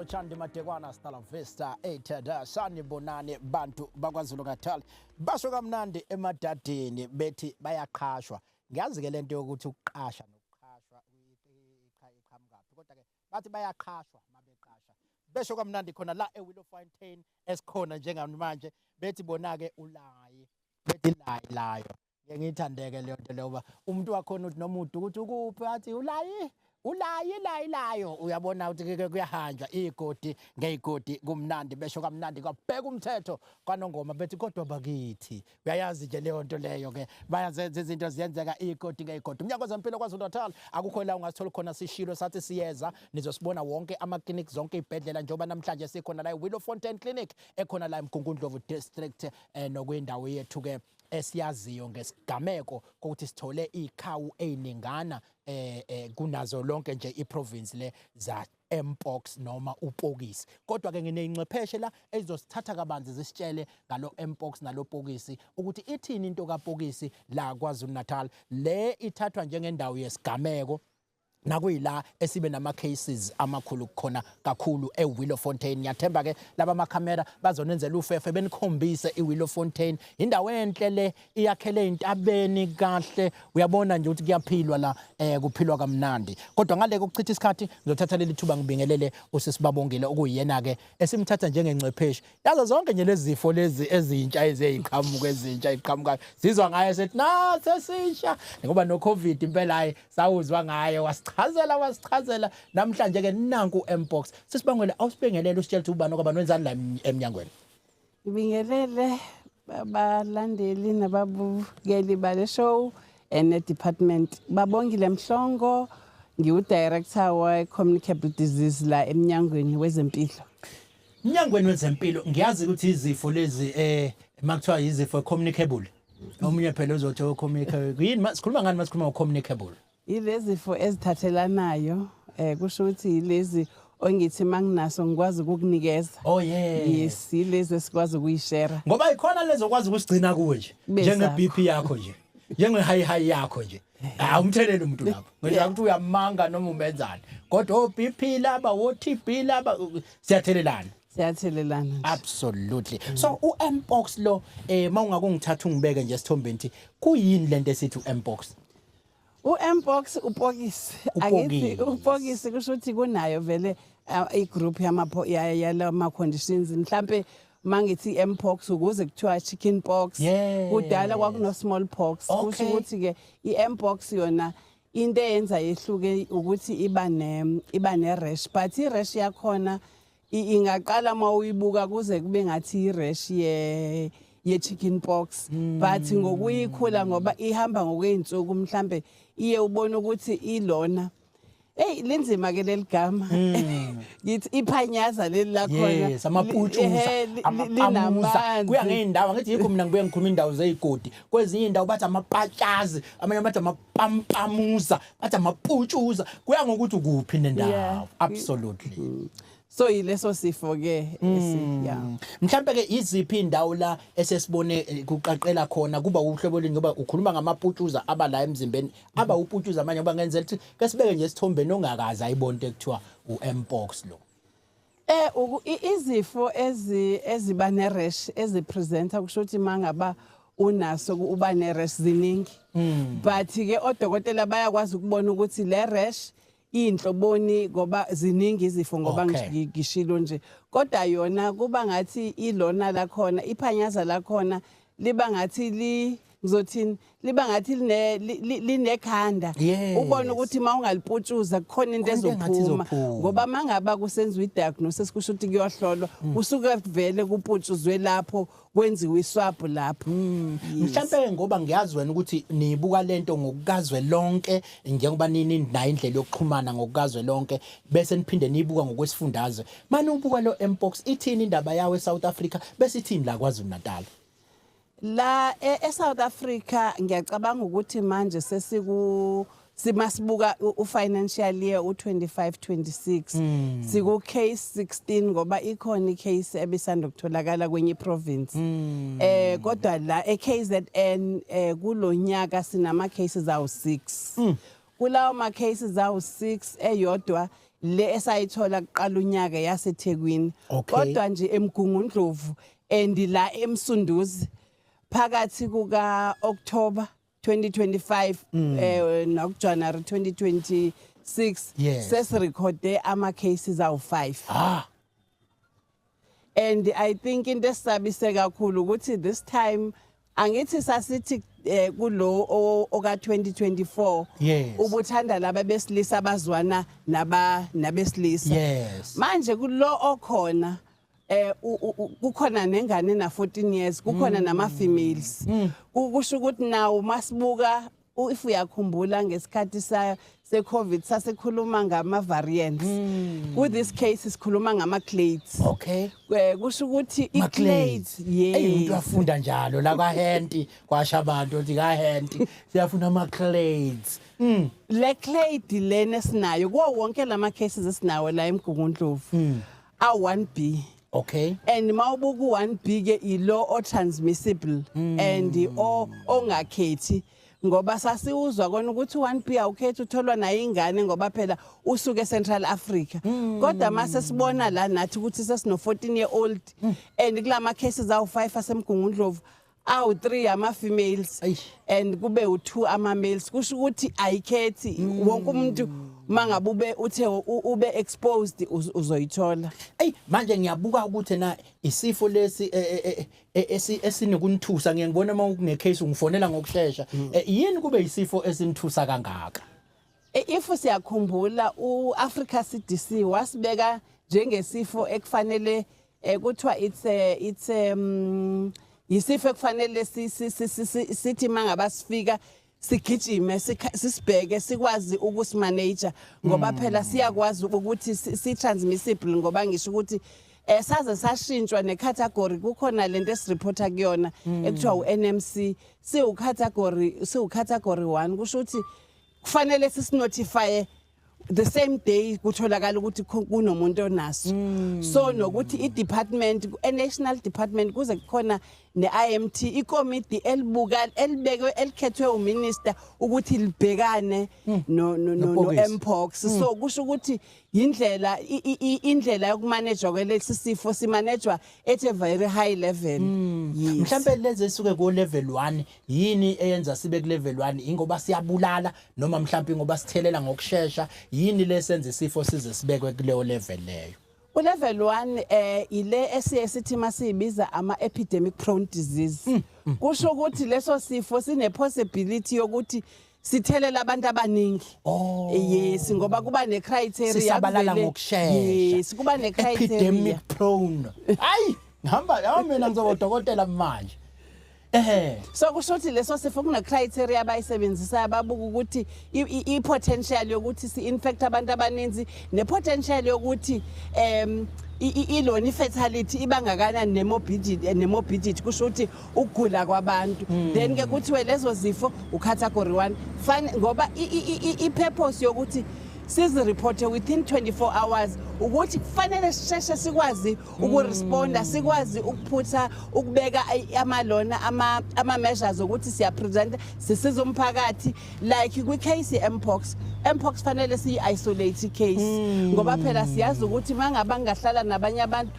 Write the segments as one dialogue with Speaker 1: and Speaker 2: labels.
Speaker 1: Lotshandi Madekwana Stala Vista Ethada sanibonani bantu bakwaZulu Natal basho kamnandi emadadeni bethi bayaqhashwa. Ngiyazi ke lento yokuthi ukuqasha nokuqhashwa iqhamukaphi, kodwa ke bathi bayaqhashwa mabeqasha. Besho kamnandi khona la eWillowfontein esikhona njengamanje, bethi bona ke ulayi, bethi layi layo. Ngeke ngiyithandeke leyo nto leyo, uba umuntu wakhona uthi noma ude ukuthi ukuphi, athi ulayi ulayi layi layo. Uyabona ukuthi ke kuyahanjwa igodi ngeyigodi, kumnandi, besho kamnandi kwabheka umthetho kwanongoma, bethi kodwa bakithi uyayazi nje leyo nto leyo ke, bayazenza izinto ziyenzeka igodi ngeyigodi. Umnyango wezempilo KwaZulu Natal akukho la ungasithola khona, sishilo sathi siyeza, nizosibona wonke ama-clinic, zonke iy'bhedlela, njengoba namhlanje sikhona la eWillowfontein Clinic ekhona la eMgungundlovu District, nokuyindawo yethu ke esiyaziyo ngesigameko kokuthi sithole ikhawu eziningana kunazo lonke nje iprovince le za Mpox noma upokisi. Kodwa ke ngineyingcwepheshe la ezizosithatha kabanzi zisitshele ngalo Mpox nalo pokisi, ukuthi ithini into kapokisi la KwaZulu Natal. Le ithathwa njengendawo yesigameko nakuyila esibe nama cases amakhulu khona kakhulu eWillowfontein. Ngiyathemba ke laba makhamera bazonenzela ufefe benikhombise iWillowfontein. Indawo enhle le, iyakhele entabeni kahle, uyabona nje ukuthi kuyaphilwa la, kuphilwa kamnandi. Kodwa ngale kokuchitha isikhathi, ngizothatha leli thuba ngibingelele usisibabongile, okuyiyena ke esimthatha njengengcwepheshi yazo zonke nje lezi zifo lezi ezintsha eziyiqhamuka, ezintsha iqhamukayo, sizwa ngaye sethi na sesisha, ngoba no Covid impela hayi sawuzwa ngaye, wasichazela wasichazela. Namhlanje ke nanku Mpox. Sisibangele, awusibingelele, usitshela ukuthi ubani okwabani, wenzani la emnyangweni.
Speaker 2: Ngibingelele abalandeli nababukeli bale show and department. Babongile Mhlongo, ngiwu-director we-communicable disease la emnyangweni wezempilo.
Speaker 1: Mnyangweni wezempilo, ngiyazi ukuthi izifo lezi makuthiwa izifo communicable, omunye phela uzothi oh, communicable yini? Sikhuluma ngani masikhuluma ngo-communicable?
Speaker 2: Yilezi zifo ezithathelanayo, kusho ukuthi yilezi ongithi manginaso ngikwazi ukukunikeza.
Speaker 1: Oh yeah.
Speaker 2: Yes, yilezi esikwazi ukuyishare.
Speaker 1: Ngoba ikhona lezo okwazi ukusigcina kuwe nje,
Speaker 2: Kube
Speaker 1: njenge
Speaker 2: sakho.
Speaker 1: BP yakho nje, njenge high high yakho nje, awumtheleli umuntu lapho ngisho ukuthi uyamanga noma umenzani, kodwa o BP laba, o TB laba, siyathelelana.
Speaker 2: Siyathelelana nje.
Speaker 1: Absolutely. So uMpox lo, mawungakungithatha ungibeke nje esithombeni ukuthi kuyini lento esithi uMpox?
Speaker 2: U-Mpox, upokisi. Angithi
Speaker 1: Upokisi.
Speaker 2: Upokisi kusho ukuthi kunayo vele igroup yalama conditions, mhlambe mangithi mpox ukuze kuthiwa chicken pox. Kudala kwakuno smallpox. Kusho ukuthi ke i-mpox yona into eyenza yehluke ukuthi iba ne rash, but i-rash yakhona ingaqala uma uyibuka kuze kube ngathi i-rash ye chicken pox, but ngokuyikhula, ngoba ihamba ngokweyinsuku, mhlambe iye ubone ukuthi ilona. Hey, linzima ke leli gama. Ngithi iphanyaza leli lakhona.
Speaker 1: Yes, amaputshuza, amapamuza.
Speaker 2: Linamanzi.
Speaker 1: Kuya ngey'ndawo, angithi yikho mina ngibuye ngikhuluma indawo zey'godi. Kwezinye iy'ndawo bathi amapatshazi, amanye bathi amapampamuza, bathi amaputshuza. Kuya ngokuthi ukuphi nendawo. Absolutely.
Speaker 2: So yileso sifo ke esi, yeah.
Speaker 1: Mhlambe ke iziphi indawo la esesibone kuqaqela khona, kuba uhlobo lini, ngoba ukhuluma ngamaputshuza aba la emzimbeni, aba uputshuza manje, ngoba ngenzela ukuthi ke sibeke nje isithombeni ongakazi ayibona into ekuthiwa uMpox lo?
Speaker 2: Izifo eziba ne rash ezipresenta, kusho ukuthi mangaba unaso uba ne rash, ziningi. But ke odokotela bayakwazi ukubona ukuthi le rash inhloboni, ngoba ziningi izifo, ngoba ngishilo nje. Kodwa yona kuba ngathi ilona lakhona, iphanyaza lakhona liba ngathi li, ngizothini, liba ngathi linekhanda. Ubone ukuthi uma ungaliputshuza kukhona into
Speaker 1: Khona into engathi
Speaker 2: ezophuma.
Speaker 1: izophuma.
Speaker 2: Ngoba mangaba kusenziwa i-diagnosis, kusho ukuthi kuyohlolwa, kusuke kuvele kuputshuzwe lapho, kwenziwe iswab lapho. Yes.
Speaker 1: Mhlambe ngoba ngiyazi wena ukuthi nibuka lento ngokukazwe lonke, njengoba nini nayo indlela yokuxhumana ngokukazwe lonke, bese niphinde niyibuka ngokwesifundazwe. Manje ubuka lo Mpox, ithini indaba yawo eSouth Africa, bese ithini la KwaZulu Natal?
Speaker 2: La eSouth Africa ngiyacabanga ukuthi manje sesiku simasibuka u-financial year u25 26, siku case 16, ngoba ikhona icase ebisanda kutholakala kwenye province. Kodwa la eKZN kulonyaka sinama cases awu6. Kulawo ma cases awu6, eyodwa Le esayithola kuqala unyaka yaseThekwini. Kodwa nje eMgungundlovu and la eMsunduzi, phakathi kuka October 2025 nokuJanuary 2026, sesirekhode ama cases awu5. And I think into esabise kakhulu ukuthi this time, angithi sasithi kulo oka 2024 ubuthanda laba besilisa abazwana naba nabesilisa. Manje kulo okhona kukhona nengane na 14 years, kukhona nama females. Kusho ukuthi nawo masibuka, if uyakhumbula ngesikhathi sa se COVID sasikhuluma ngama variants, ku this case sikhuluma ngama clades. Kusho ukuthi i clades,
Speaker 1: Hey, umuntu
Speaker 2: yes.
Speaker 1: afunda njalo la kwaHenti, kwasha abantu uthi kaHenti siyafuna ama clades.
Speaker 2: Le clade lena esinayo kuwo wonke lama cases esinawo la eMgungundlovu awu 1B. And mawubuka u1B ke, ilo o transmissible and o ongakhethi, ngoba sasiuzwa kona ukuthi u1B awukhethi, utholwa nayo ingane, ngoba phela usuke eCentral Africa. Kodwa mase sibona la nathi ukuthi sesino 14 year old and kulama cases awu5 aseMgungundlovu, awu3 ama females and kube u2 ama males, kusho ukuthi ayikhethi, wonke umuntu mangabe ube uthe ube exposed uzoyithola.
Speaker 1: Ey, manje ngiyabuka ukuthi na isifo lesi esinokunithusa, ngiye ngibona uma kune case ungifonela ngokusheshsha. Yini kube isifo esinithusa kangaka?
Speaker 2: If siyakhumbula, uAfrica CDC wasibeka njengesifo ekufanele kuthiwa it's yisifo ekufanele sithi mangaba sifika sigijime sisibheke, sikwazi ukusimanage, ngoba phela siyakwazi ukuthi si transmissible, ngoba ngisho ukuthi saze sashintshwa necategory, kukhona lento esireporta kuyona ekuthiwa uNMC, siwu category 1, kusho ukuthi kufanele sisinotify the same day kutholakala ukuthi kunomuntu onaso. So nokuthi i-department, e-national department, kuze kukhona ne-IMT, ikomiti elibuka, elibekwe, elikhethwe uminister ukuthi libhekane no
Speaker 1: Nobhokisi.
Speaker 2: Mpox. So kusho ukuthi indlela indlela yokumanejwa kwelesi sifo simanejwa at a very high level, yes.
Speaker 1: Mhlambe lezi esuke ku level 1, yini eyenza sibe ku level 1? Ingoba siyabulala, noma mhlambe ingoba sithelela ngokusheshsha? Yini lesenza isifo size sibekwe kuleyo level leyo?
Speaker 2: Ulevel 1 ile esiye sithi masiyibiza ama epidemic prone disease. Kusho ukuthi leso sifo sine possibility yokuthi sithelela abantu abaningi. Yes, ngoba kuba ne criteria.
Speaker 1: Sisabalala ngokusheshsha.
Speaker 2: Yes, kuba ne criteria.
Speaker 1: Epidemic prone. Hayi, ngihamba yawa mina, ngizoba udokotela manje.
Speaker 2: So kusho ukuthi leso sifo kune criteria abayisebenzisayo, babuka ukuthi i potential yokuthi si infect abantu abaninzi, ne potential yokuthi ilona i-fatality ibangakanani, ne-morbidity, kusho ukuthi ukugula kwabantu. Then ke kuthiwe lezo zifo ucategory 1 fine, ngoba i-purpose yokuthi sizireporte within 24 hours ukuthi kufanele sisheshe sikwazi ukuresponda, sikwazi ukuphutha ukubeka amalona ama measures ukuthi siyapresent, sisiza umphakathi. Like kwi-case ye-mpox, mpox fanele siyi-isolate i-case, ngoba phela siyazi ukuthi mangaba ngingahlala nabanye abantu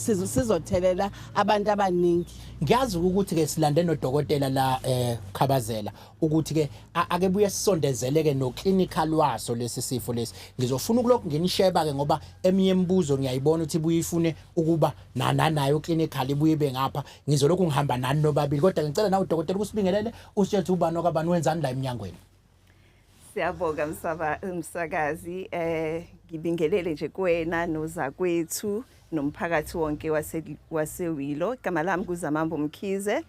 Speaker 2: sizothelela abantu abaningi.
Speaker 1: Ngiyazi ukuthi ke silande nodokotela la Khabazela ukuthi ke ake buye sisondezele ke no clinical waso lesi sifo lesi. Ngizofuna ukulokhu nginisheba ke, ngoba eminye imibuzo ngiyayibona ukuthi ibuye ifune ukuba na nayo clinical ibuye ibe ngapha. Ngizolokhu ngihamba nani nobabili, kodwa ngicela nawe udokotela ukusibingelele, usitshele ukuthi ubani okabani, wenzani la eminyangweni.
Speaker 3: Siyabonga msaba umsakazi, ngibingelele nje kuwena nozakwethu nomphakathi wonke waseWillow. Igama lami kuZamambo Mkhize,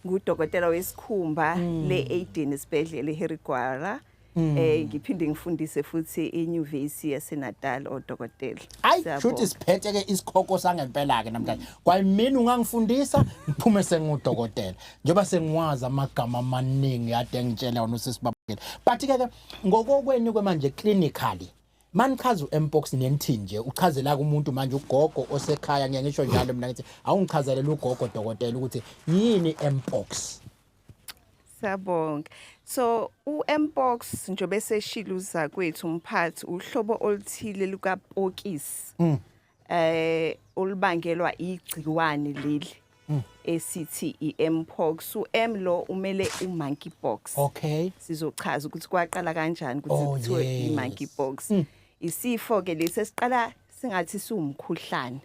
Speaker 3: ngudokotela wesikhumba le Aiden esibhedlela eHarry Gwala. Ngiphinde ngifundise futhi eNyuvesi yaseNatal odokotela.
Speaker 1: Ayi.
Speaker 3: Siyabonga.
Speaker 1: Shuthi siphethe ke isikhoko sangempela ke namhlanje. Kwayimina ungangifundisa ngiphume sengudokotela, njengoba sengiwazi amagama amaningi ade ngitshela wona usisibabukele. But ke ngokokweni kwemanje, clinically manichaza uMpox nenithini nje, uchazela kumuntu manje ugogo osekhaya, ngiye ngisho njalo mina ngithi awungichazelele ugogo, dokotela, ukuthi yini Mpox.
Speaker 3: Siyabonga. So uMpox, njobe seshilo zakwethu umphathi, uhlobo oluthile lukapokisi olubangelwa igciwane leli esithi iMpox. uM lo umele umonkeypox. Sizochaza ukuthi kwaqala kanjani ukuthi kuthiwe i-monkeypox. Isifo ke lesi esiqala singathi siwumkhuhlane,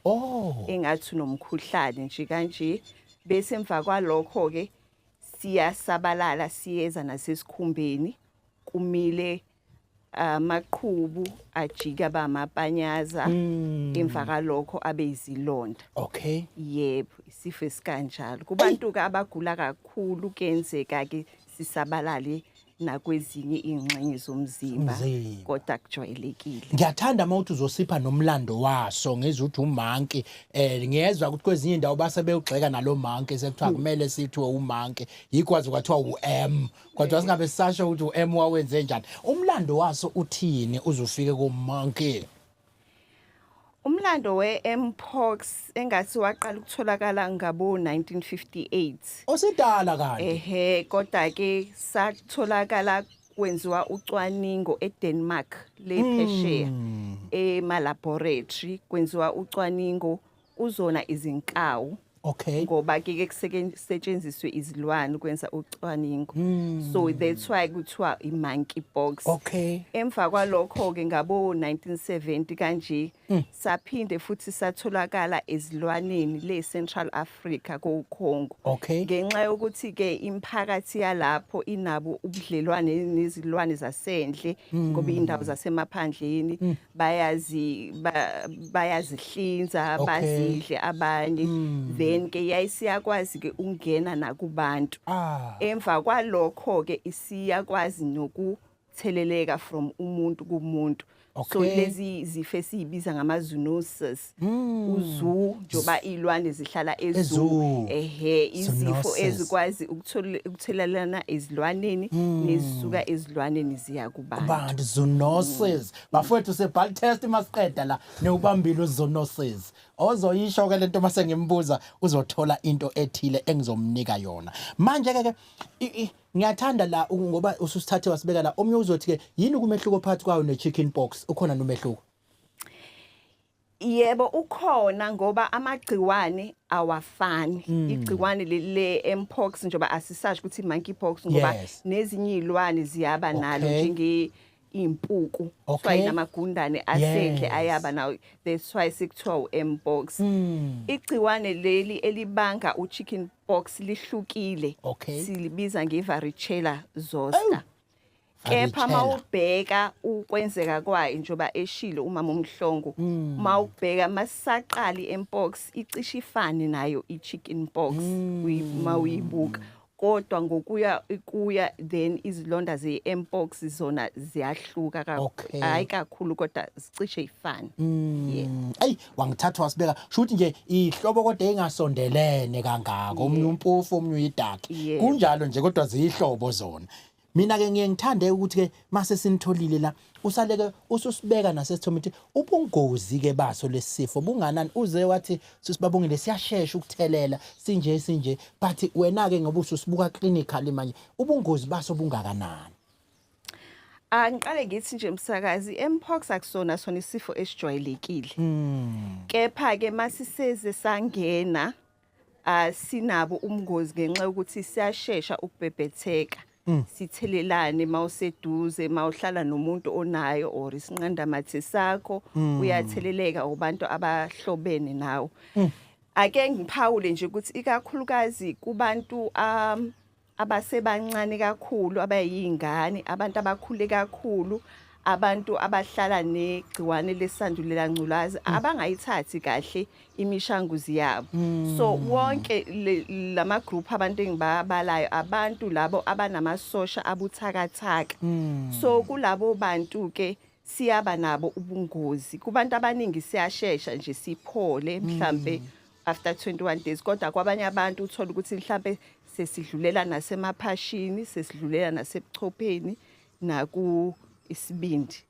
Speaker 3: engathi unomkhuhlane nje kanje, bese emva kwalokho ke siyasabalala, siyeza nasesikhumbeni, kumile amaqhubu ajika bamapanyaza, emva kalokho abe izilonda. Yebo, isifo esikanjalo. Kubantu ke abagula kakhulu kuyenzeka ke sisabalale nakwezinye ingxenye zomzimba,
Speaker 1: Umzimba.
Speaker 3: kodwa kujwayelekile.
Speaker 1: Ngiyathanda uma uthi uzosipha nomlando waso, ngizwe ukuthi umonkey, ngiyezwa ukuthi kwezinye indawo base bewugxeka nalo monkey, sekuthiwa kumele sithiwe umonkey, yikwazi kwathiwa uM, kodwa singabe sisasho ukuthi uM wawenze njani. Umlando waso uthini uzufike kumonkey?
Speaker 3: Umlando we-Mpox engathi waqala ukutholakala ngabo 1958.
Speaker 1: Osidala kanti.
Speaker 3: Ehe, kodwa ke satholakala kwenziwa ucwaningo eDenmark le phesheya, ema laboratory, kwenziwa ucwaningo kuzona izinkawu, ngoba ke kusetshenziswe izilwane ukwenza ucwaningo, so that's why kuthiwa i-monkeypox. Emva kwalokho ke ngabo 1970 kanje saphinde futhi satholakala ezilwaneni le Central Africa ko Congo, ngenxa yokuthi ke imiphakathi yalapho inabo ubudlelwane nezilwane zasendle, ngoba indawo zasemaphandleni bayazi bayazihlinza, bazidle abanye, then ke yayisiyakwazi ke ukungena nakubantu. Emva kwalokho ke isiyakwazi nokutheleleka from umuntu kumuntu, so lezi zifo esiyibiza ngama zoonosis, u-zoo njoba ilwane zihlala e-zoo.
Speaker 1: E-zoo.
Speaker 3: Ehe, izifo
Speaker 1: Zoonosis.
Speaker 3: ezikwazi ukuthelelana ezilwaneni nezisuka ezilwaneni ziya kubantu.
Speaker 1: Kubantu, zoonosis. Bafowethu, sebhal test masiqeda la, newubambile uzoonosis. Ozoyisho ke lento mase ngimbuza uzothola into ethile engizomnika yona. Manje ke ngiyathanda la ngoba ususithathe wasibeka la, omnye uzothi ke yini kumehluko phakathi kwayo ne chicken pox? Ukhona nomehluko?
Speaker 3: Yebo, ukhona, ngoba amagciwane awafani. Igciwane le mpox, njoba asisasho ukuthi monkeypox, ngoba nezinye izilwane ziyaba nalo, njenge impuku, kuthiwa namagundane asendle ayaba nawo, that's why sekuthiwa u-mpox. Igciwane leli elibanga u-chicken pox lihlukile. Silibiza nge-varicella zoster. Kepha
Speaker 1: Varicella.
Speaker 3: Mawubheka ukwenzeka kwayo, njoba eshilo umama uMhlongo, mawubheka masaqali mpox icishe ifane nayo i-chicken pox mawuyibuka, kodwa ngokuya kuya then izilonda ze-mpox zona ziyahluka hayi kakhulu, kodwa zicishe ifane, yeah.
Speaker 1: Ey, wangithatha wasibeka, shuthi nje ihlobo kodwa engasondelene kangako, omunye umpofu, omunye uyidark. Kunjalo nje, kodwa ziyihlobo zona. Mina ke ngiye ngithande ukuthi ke mase sinitholile la, usaleke ususibeka nasesithombe ubungozi ke baso lesifo bunganani. Uze wathi sisibabongile siyashesha ukuthelela, sinje sinje, but wena ke ngoba ususibuka clinically manje, ubungozi baso bungakanani?
Speaker 3: Angiqale ngithi nje, msakazi, mpox akusona sona isifo esijwayelekile. Kepha ke masiseze sangena asinabo umngozi ngenxa yokuthi siyashesha ukubhebhetheka. Sithelelane mawuseduze, mawuhlala nomuntu onayo or isinqandamathe sakho, uyatheleleka kubantu abahlobene nawe. Ake ngiphawule nje ukuthi ikakhulukazi kubantu abasebancane kakhulu, abayingane, abantu abakhule kakhulu, abantu abahlala negciwane lesandulela ngculazi, abangayithathi kahle imishanguzi yabo. So wonke lama group abantu engibabalayo, abantu labo abanamasosha abuthakathaka, so kulabo bantu ke siyaba nabo ubungozi. Kubantu abaningi siyashesha nje siphole, mhlambe after 21 days, kodwa kwabanye abantu uthola ukuthi mhlambe sesidlulela nasemaphashini, sesidlulela nasebuchopheni, naku isibindi.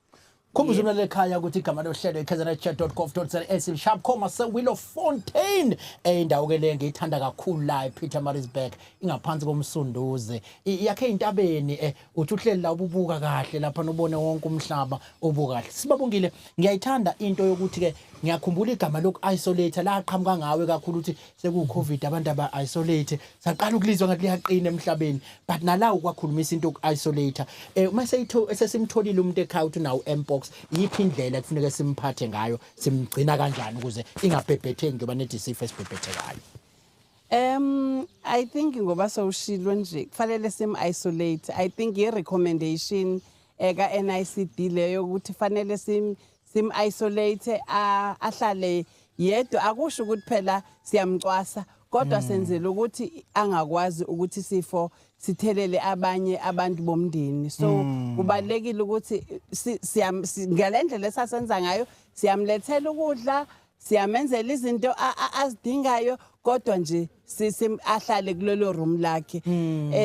Speaker 1: Khumbuza umlaleli ekhaya ukuthi igama lohlelo ikznhchat.gov.za silishap khoma seWillowfontein, indawo ke le ngiyithanda kakhulu la ePietermaritzburg, ingaphansi koMsunduzi. Yakhe intabeni, uthi uhleli la ububuka kahle lapha nobone wonke umhlaba obukahle. Sibabongile, ngiyayithanda into yokuthi ke ngiyakhumbula igama loku isolate la qhamuka ngawe kakhulu, ukuthi seku COVID abantu aba isolate, saqala ukulizwa ngathi liyaqina emhlabeni, but nala ukwakhulumisa into yoku isolate. Uma seyitho sesimtholile umuntu ekhaya ukuthi unawo mpox, yiphi indlela ekufuneka simphathe ngayo, simgcina kanjani ukuze ingabhebhetheki, njengoba nethi isifo esibhebhethekayo?
Speaker 2: I think ngoba sowushilo nje, kufanele sim isolate. I think i recommendation eka NICD leyo ukuthi fanele sim isolate, ahlale yedwa. Akusho ukuthi phela siyamcwasa, kodwa senzela ukuthi angakwazi ukuthi sifo sithelele abanye abantu bomndeni. So kubalekile ukuthi ngalendlela esasenza ngayo, siyamlethela ukudla, siyamenzela izinto azidingayo, kodwa nje ahlale kulelo room lakhe,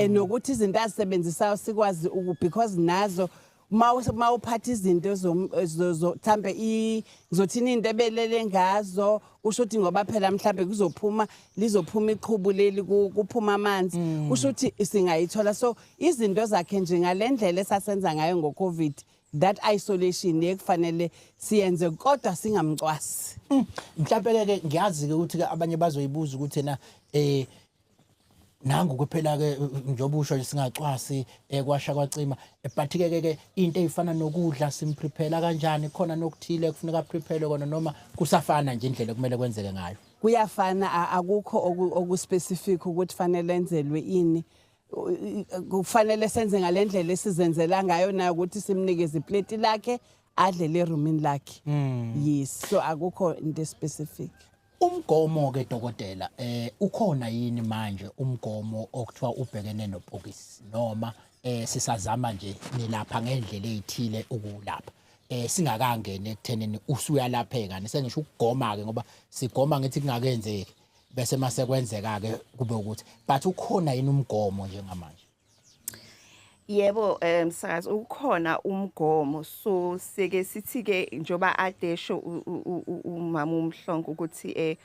Speaker 2: nokuthi izinto azisebenzisayo sikwazi uku because nazo mawuphatha izinto mhlambe ngizothini, into ebelele ngazo, kusho ukuthi ngoba phela mhlambe kuzophuma, lizophuma iqhubu leli, kuphuma amanzi, kusho ukuthi singayithola. So izinto zakhe nje ngalendlela esasenza ngayo ngo-COVID, that isolation ekufanele siyenze, kodwa singamcwasi.
Speaker 1: Mhlawumbe ke ngiyazi ke ukuthi ke abanye bazoyibuza ukuthi na nangu kuphela ke njengoba usho nje singacwasi, kwasha kwacima, but ke into ezifana nokudla simprepare kanjani khona, nokuthile kufuneka prepare kona, noma kusafana nje indlela ekumele kwenzeke ngayo?
Speaker 2: Kuyafana, akukho oku-specific ukuthi fanele enzelwe ini. Kufanele senze ngalendlela esizenzela ngayo nayo, ukuthi simnikeze iplate lakhe, adle le roomini lakhe. Yes, so akukho into specific.
Speaker 1: Umgomo ke dokotela, ukhona yini manje umgomo okuthiwa ubhekene nopokisi, noma sisazama nje nilapha ngendlela ezithile ukulapha, singakangeni ekuthenini usuyalapheka, sengisho ukugoma ke, ngoba sigoma ngithi kungakenzeki, bese mase kwenzeka ke kube ukuthi, but ukhona yini umgomo njengamanje?
Speaker 3: Yebo, msakazi, ukhona umgomo. So sike sithi ke njoba adesho umama uMhlongo ukuthi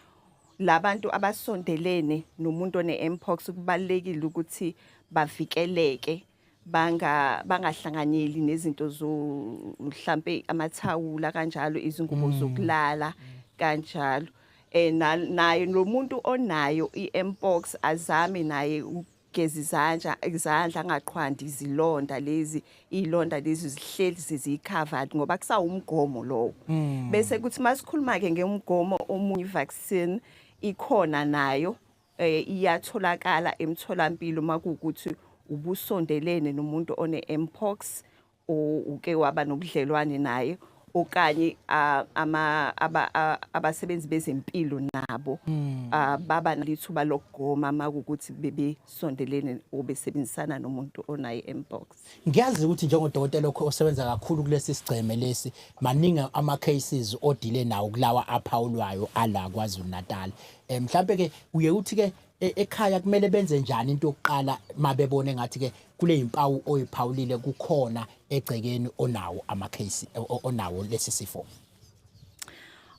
Speaker 3: labantu abasondelene nomuntu one mpox kubalekile ukuthi bavikeleke, bangahlanganyeli nezinto zo mhlambe amathawula kanjalo, izingubo zokulala kanjalo. Naye lo muntu onayo i-mpox azame naye ukugeza izandla, angaqhwandi izilonda lezi, izilonda lezi zihleli ziyi-covered ngoba kusawumgomo lowo. Bese kuthi masikhuluma ke ngemgomo omunye, vaccine ikhona nayo, iyatholakala emtholampilo makuwukuthi ubusondelene nomuntu one mpox o uke waba nobudlelwane naye, okanye ama abasebenzi bezempilo nabo baba nalithuba lokugoma makukuthi bebesondelene obesebenzisana nomuntu onayo mpox.
Speaker 1: Ngiyazi ukuthi njengodokotela osebenza kakhulu kulesi sigceme lesi, maningi ama cases odile nawo kulawa aphawulwayo ala KwaZulu Natal. Mhlambe ke uye uthi ke ekhaya kumele benze njani into yokuqala mabebone ngathi ke kule impawu oyiphawulile kukhona egcekeni onawo ama case, onawo lesi sifo?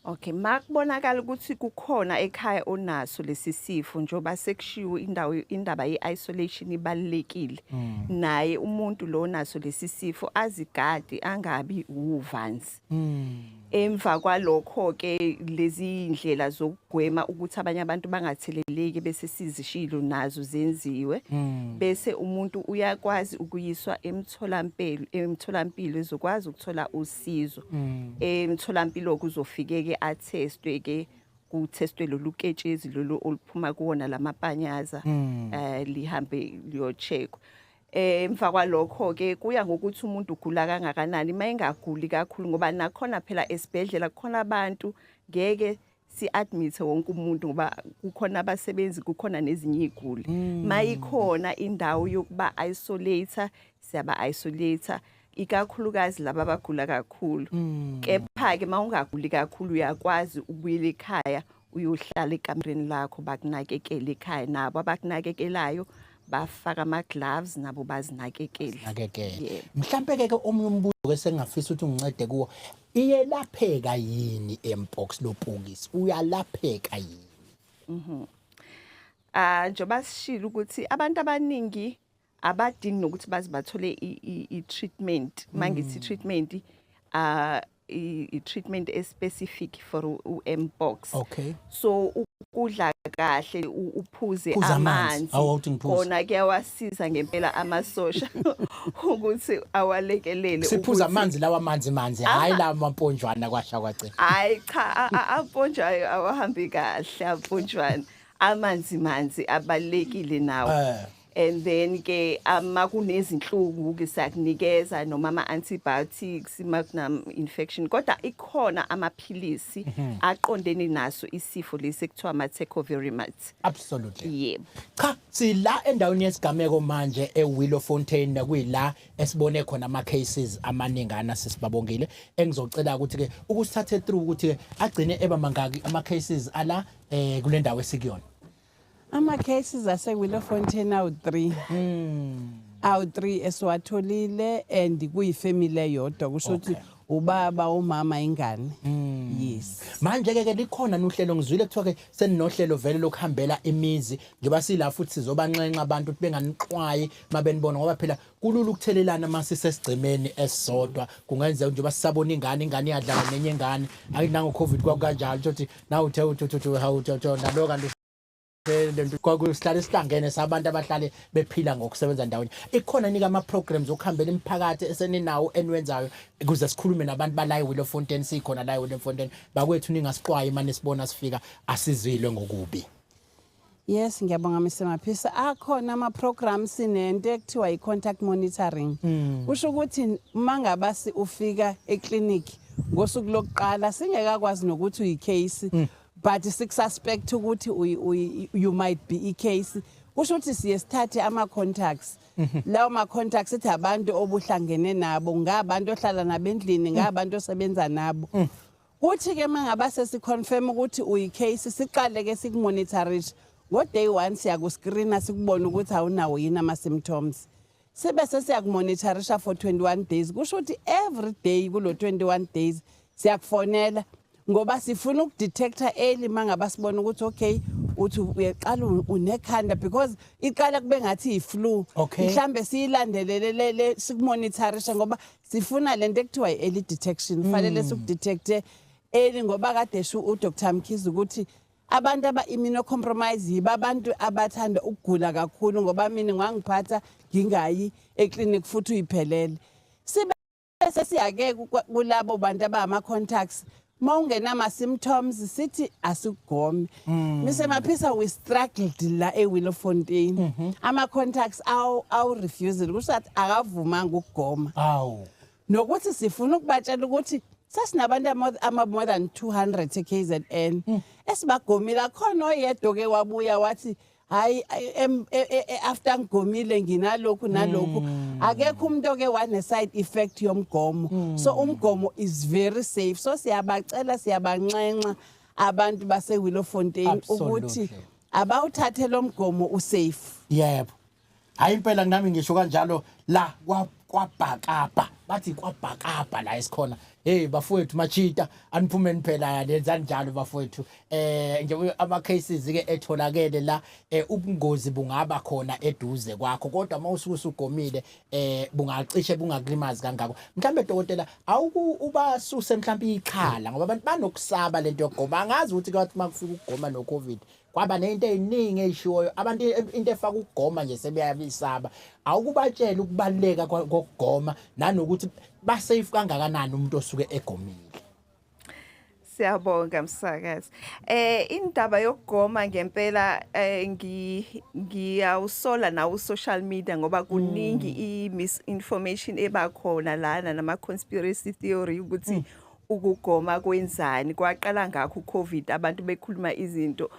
Speaker 3: Okay, makubonakala ukuthi kukhona ekhaya onaso lesi sifo, njoba sekushiwo indawo, indaba ye-isolation ibalulekile. Naye umuntu lo naso lesi sifo azigadi, angabi uvanzi. Emva kwalokho ke lezi indlela zokugwema ukuthi abanye abantu bangatheleleki bese sizishilo nazo zenziwe. Bese umuntu uyakwazi ukuyiswa emtholampilo ezokwazi ukuthola usizo. Emtholampilo kuzofike ke atestwe ke, kuthestwe lolu ketshezi lolu oluphuma kuwona lamapanyaza, lihambe liyocheckwa. Emva kwalokho ke kuya ngokuthi umuntu ugula kangakanani. Mayengaguli kakhulu, ngoba nakhona phela esibhedlela kukhona abantu, ngeke si-admit wonke umuntu ngoba kukhona abasebenzi, kukhona nezinye iziguli. Mayikhona indawo yokuba isolate, siyaba isolate, ikakhulukazi laba abagula kakhulu. Kepha ke mawungaguli kakhulu uyakwazi ukubuyela ekhaya, uyohlala ekamereni lakho, bakunakekele ekhaya, nabo abakunakekelayo. Bafaka ama gloves nabo, bazinakekele.
Speaker 1: Nakekele.
Speaker 3: Yebo.
Speaker 1: Mhlambe ke omunye umbuzo ke sengingafisa ukuthi ungincede kuwo, iyelapheka yini mpox? Lopokisi uyalapheka yini?
Speaker 3: Ah, njengoba sishilo ukuthi abantu abaningi abadingi nokuthi baze bathole i-treatment. Mangithi treatment, i-treatment especific for u-mpox. So ukudla kahle, uphuze
Speaker 1: Phuza amanzi.
Speaker 3: amanzi.
Speaker 1: Awu, awuthi ngiphuze.
Speaker 3: Kona kuyawasiza ngempela amasosha ukuthi awalekelele.
Speaker 1: Siphuza amanzi lawa, amanzi manzi, hayi la mamponjwana kwasha kwagcina.
Speaker 3: Hayi cha, amponjwayo awahambi kahle, amponjwana. Amanzi manzi abalekile nawo. And then ke ama kunezinhlungu ke siyakunikeza noma ama antibiotics makuna infection, kodwa ikhona amaphilisi aqondene naso isifo lesi ekuthiwa ama tecovirimat. Yebo.
Speaker 1: Cha, sila endaweni yesigameko manje eWillowfontein, kuyila esibone khona ama cases amaningana, sisibabongile. Engizocela ukuthi ke ukusithathe through ukuthi ke agcine eba mangaki ama cases ala kule ndawo esikuyona.
Speaker 2: Ama cases ase Willowfontein awu 3. Awu 3 esiwatholile and kuyifamily eyodwa, kusho ukuthi ubaba, umama, ingane. Yes.
Speaker 1: Manje ke likhona nohlelo, ngizwile kuthiwa ke seninohlelo vele lokuhambela imizi. Njengoba sila futhi sizobanxenxa abantu ukuthi benganixwayi mabenibona, ngoba phela kulula ukuthelelana mase sesigcemeni esisodwa. Kungenzeka njengoba sisabona ingane, ingane iyadlala nenye ingane, ayi nango Covid kwakukanjalo, ukuthi nawu uthe uthi uthi hawu uthi nalo, kanti lento kwakusihlale sihlangene sabantu abahlale bephila ngokusebenza ndawonye. Ikhona nika ama programs okuhambela imiphakathi eseninawo eniwenzayo ukuze sikhulume nabantu bala eWillowfontein? Sikhona la eWillowfontein bakwethu, ningasixwayi manje sibona sifika, asizilwe ngokubi.
Speaker 2: Yes, ngiyabonga Mr Maphisa. Akhona ama programs, sinento ekuthiwa i-contact monitoring. Kusho ukuthi mangaba si ufika eclinic ngosuku lokuqala singekakwazi nokuthi uyicase, but sikususpect ukuthi you might be i-case. Kusho ukuthi siye sithathe ama contacts. Lawo ma contacts ethi abantu obuhlangene nabo, ngabantu ohlala nabo endlini, ngabantu osebenza nabo. Kuthi ke mangaba sesiconfirm ukuthi uyicase, siqale ke sikumonitorisha. Ngo day 1 siyakuscreena, sikubona ukuthi awunawo yini ama symptoms. Sibe sesiyakumonitorisha for 21 days. Kusho ukuthi every day kulo 21 days siyakufonela ngoba sifuna ukudetecta early mangaba sibona ukuthi okay, uthi uyaqala unekhanda, because iqala kube ngathi i-flu. Mhlambe siyilandelele le sikumonitorisha ngoba sifuna lento ekuthiwa i-early detection. Kufanele sikudetecte early ngoba kade sho uDr Mkhize ukuthi abantu aba immunocompromised yiba abantu abathanda ukugula kakhulu, ngoba mina ngangiphatha ngingayi eclinic futhi uyiphelele. Sibe sesiyake kulabo bantu abama contacts, mawungena symptoms sithi asikugome. Mr Maphisa, we struggled la eWillowfontein, ama contacts awu refused, kusho ukuthi akavumanga ukugoma. Nokuthi sifuna ukubatshela ukuthi sasinabantu ama more than 200 eKZN esibagomile, akhona oyedwa ke wabuya wathi hayi, after ngigomile nginalokhu nalokhu. Akekho umuntu oke wane side effect yomgomo, so umgomo is very safe. So siyabacela, siyabanxenxa abantu base Willowfontein ukuthi abawuthathe lo mgomo, usafe.
Speaker 1: Yebo, hayi impela, nami ngisho kanjalo. La kwabhakabha, bathi kwabhakabha la esikhona. Hey bafowethu, machita aniphumeni phela, lenzani njalo bafowethu. Nje ama cases ke etholakele la, ubungozi bungaba khona eduze kwakho, kodwa mawusuke usugomile bungacishe bungakulimazi kangako. Mhlambe dokotela, awuku ubasuse mhlambe ikhala, ngoba abantu banokusaba lento yokugoma. Angazi ukuthi kwathi makufika ukugoma no Covid kwaba nento eziningi ezishiwoyo, abantu into efaka ukugoma nje sebeyabisaba. Awukubatshela ukubaluleka kokugoma nanokuthi ba safe kangakanani umuntu osuke egomile.
Speaker 3: Siyabonga msakazi. Indaba yokugoma ngempela ngiyawusola nawo social media ngoba kuningi i misinformation ebakhona lana nama conspiracy theory ukuthi ukugoma kwenzani. Kwaqala ngakho uCovid, abantu bekhuluma izinto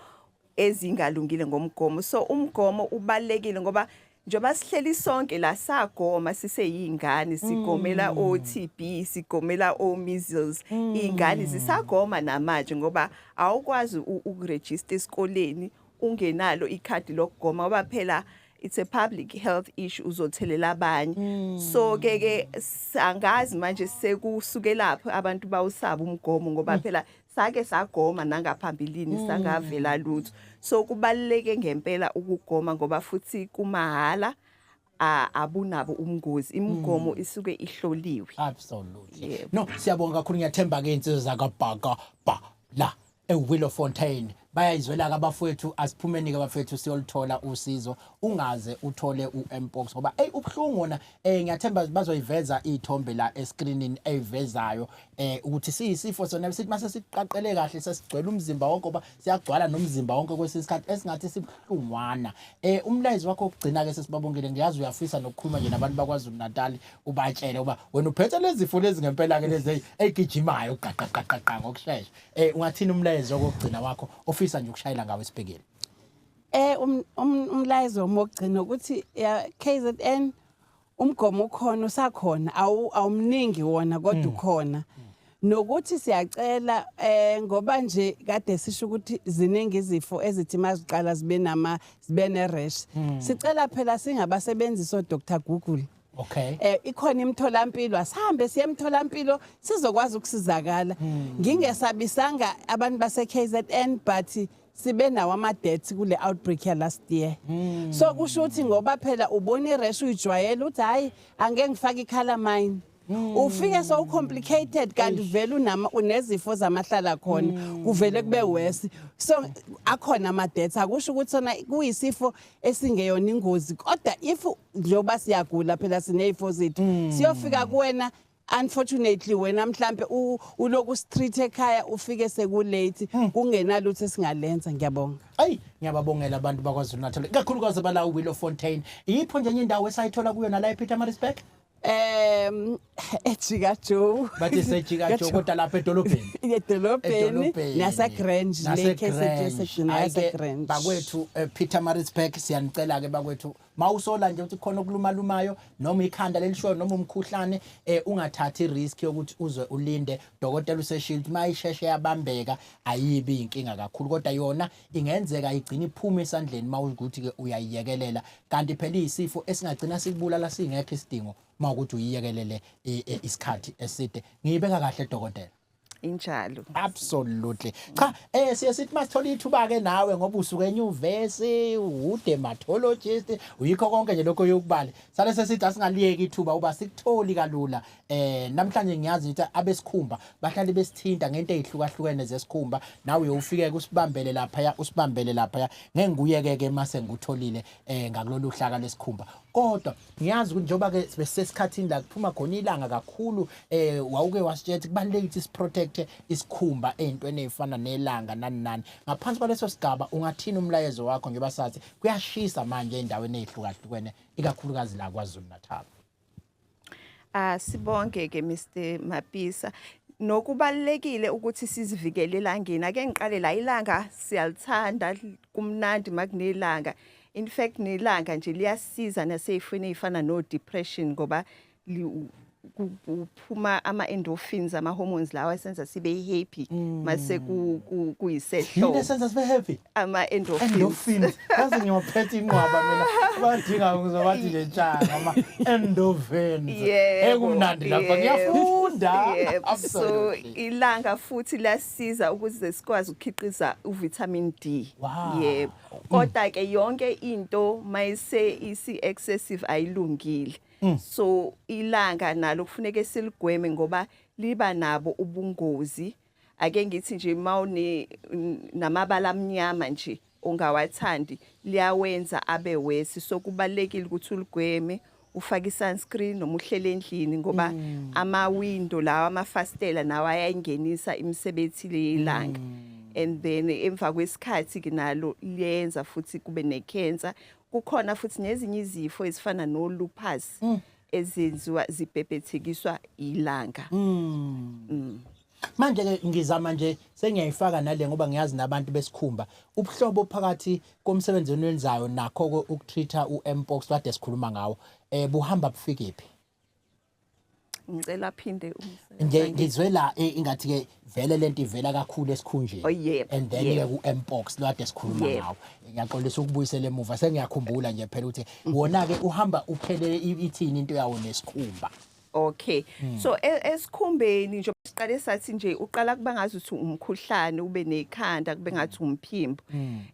Speaker 3: ezingalungile ngomgomo. So umgomo ubalekile ngoba njengoba sihleli sonke la sagoma siseyingane, sigomela o-TB, sigomela o-measles, iy'ngane zisagoma namanje ngoba awukwazi ukuregister esikoleni ungenalo ikhadi lokugoma, ngoba phela It's a public health issue, uzothelela abanye. So ke ke angazi manje sekusuke lapho abantu bawusaba umgomo, ngoba phela sake sagoma nangaphambilini, sangavela lutho. So kubaluleke ngempela ukugoma, ngoba futhi kumahala, abunabo umngozi, imigomo isuke ihloliwe.
Speaker 1: Absolutely.
Speaker 3: Yebo.
Speaker 1: No, siyabonga kakhulu. Ngiyathemba ke insizwa zakabhaka ba la eWillowfontein bayayizwela ke abafowethu. Asiphumeni ke abafowethu, siyolithola usizo, ungaze uthole uMpox, ngoba hey, ubuhlungu wona. Ngiyathemba bazoyiveza izithombe la escreenini eyivezayo ukuthi siyisifo sona sithi mase siqaqele kahle, sesigcwele umzimba wonke, ngoba siyagcwala nomzimba wonke kwesikhathi esingathi sibuhlungwana. Umlayezo wakho okugcina ke, sesibabongile, ngiyazi uyafisa nokukhuluma nje nabantu bakwaZulu Natal, ubatshele uba wena uphethe lezi zifo lezi ngempela ke, lezi ezigijimayo qaqa qaqa qa ngokusheshsha. Ungathini umlayezo wokugcina wakho ofisa nje ukushayela ngawo esibhekile?
Speaker 2: Umlayezo wokugcina ukuthi ya KZN, umgomo ukhona, usakhona, awumningi wona kodwa ukhona. Nokuthi siyacela, ngoba nje kade sisho ukuthi ziningi izifo ezithi maziqala zibe ne rash. Sicela phela singabasebenzisi o Dr Google. Ikhona imitholampilo, asihambe siye emtholampilo, sizokwazi ukusizakala. Ngingesabisanga abantu base KZN, but sibe nawo ama deaths kule outbreak ya last year. So kusho ukuthi ngoba phela ubona irash, uyijwayela, uthi hayi, angeke ngifake icalamine. Ufike so complicated, kanti vele unama unezifo zamahlala khona, kuvele kube worse. So akhona ama deaths, akusho ukuthi sona kuyisifo esingeyona ingozi, kodwa if njengoba siyagula phela, sinezifo zethu, siyofika kuwena, unfortunately wena mhlambe uloku street ekhaya, ufike sekulate, kungenalutho esingalenza. Ngiyabonga.
Speaker 1: Ayi, ngiyababongela abantu bakwaZulu Natal, kakhulukazi bala Willowfontein. Iyipho nje enye indawo esayithola kuyo nala ePietermaritzburg?
Speaker 2: Ejika Joe.
Speaker 1: Bathi sejika Joe, kodwa lapha edolobheni.
Speaker 2: Edolobheni nase Grange le KZN.
Speaker 1: Hhayi-ke,
Speaker 2: nase Grange.
Speaker 1: Bakwethu, Pietermaritzburg, siyanicela ke bakwethu, mawusola nje ukuthi khona okulumalumayo noma ikhanda lelishoyo noma umkhuhlane, ungathathi risk yokuthi uze ulinde dokotela. Useshilo ukuthi mayisheshe yabambeka ayibi inkinga kakhulu, kodwa yona ingenzeka igcine iphume esandleni mawukuthi ke uyayiyekelela. Kanti phela iyisifo esingagcina sikubulala singekho isidingo mawukuthi uyiyekelele isikhathi eside. Ngiyibeka kahle, dokotela?
Speaker 3: Injalo.
Speaker 1: Absolutely. Cha, siye sithi masithola ithuba ke nawe, ngoba usuke enyuvesi, u-dermatologist, uyikho konke nje lokho yokubala. Sale sesithi asingaliyeki ithuba uba sikutholi kalula. Namhlanje ngiyazi ukuthi abesikhumba bahlale besithinta ngento ezihlukahlukene zesikhumba. Nawe uyofike usibambele lapha, usibambele lapha. Ngeke nguyeke ke mase ngikutholile ngakulolu hlaka lesikhumba. Kodwa ngiyazi ukuthi njengoba ke besesikhathini la kuphuma khona ilanga kakhulu, wawuke wasitshela ukuthi kubalulekile ukuthi siprotect isikhumba ezintweni ezifana nelanga nani nani. Ngaphansi kwaleso sigaba, ungathini umlayezo wakho, njengoba sathi kuyashisa manje endaweni ezihlukahlukene, ikakhulukazi la KwaZulu Natal?
Speaker 3: Ah, sibonge ke Mr Mapisa. Nokubalekile ukuthi sizivikele elangeni. Ake ngiqale la, ilanga siyalithanda, kumnandi makunelanga. In fact nelanga nje liyasiza naseyifweni ezifana no depression, ngoba kuphuma ama endorphins, ama hormones lawa esenza sibe happy mase
Speaker 1: Yini
Speaker 3: kuyisehlobo.
Speaker 1: Esenza sibe happy?
Speaker 3: Ama endorphins.
Speaker 1: Endorphins. Yazi ngiyophetha inqwaba mina. Abadinga ngizobathi nje tshanga ama endorphins.
Speaker 3: Yebo,
Speaker 1: Ekumnandi lapha, ngiyafunda.
Speaker 3: Yebo. So
Speaker 1: Absolutely.
Speaker 3: ilanga futhi lasiza ukuze sikwazi ukukhiqiza uvitamin D. Yebo. Kodwa ke yonke into mayise isi excessive ayilungile. So ilanga nalo kufuneke siligweme ngoba liba nabo ubungozi. Ake ngithi nje mawune namabala amnyama nje ongawathandi, liyawenza abe worse. So kubalekile ukuthi uligweme, ufake i-sunscreen noma uhlele endlini, ngoba ama window lawa, amafastela nawa ayayingenisa imisebenzi lelanga. And then emva kwesikhathi ke nalo liyenza futhi kube necancer. Kukhona futhi nezinye izifo ezifana no lupus ezenziwa zibhebhethekiswa ilanga.
Speaker 1: Manje ke ngizama nje sengiyayifaka nale, ngoba ngiyazi nabantu besikhumba, ubuhlobo phakathi komsebenzi eniwenzayo nakho ukutreat uMpox kade sikhuluma ngawo, buhamba bufike phi?
Speaker 3: Ngicela phinde.
Speaker 1: Nje ngizwe la ingathi ke vele lento ivela kakhulu esikhunjeni.
Speaker 3: Oh, yebo,
Speaker 1: And then ke ku mpox lwade sikhuluma ngawo, ngiyaxolisa ukubuyisela emuva, sengiyakhumbula nje phela ukuthi wona ke uhamba uphele ithini into yawo nesikhumba.
Speaker 3: Okay. So esikhumbeni nje siqale sathi nje uqala kuba ngathi uthi umkhuhlane, ube nekhanda, kube ngathi umphimbo.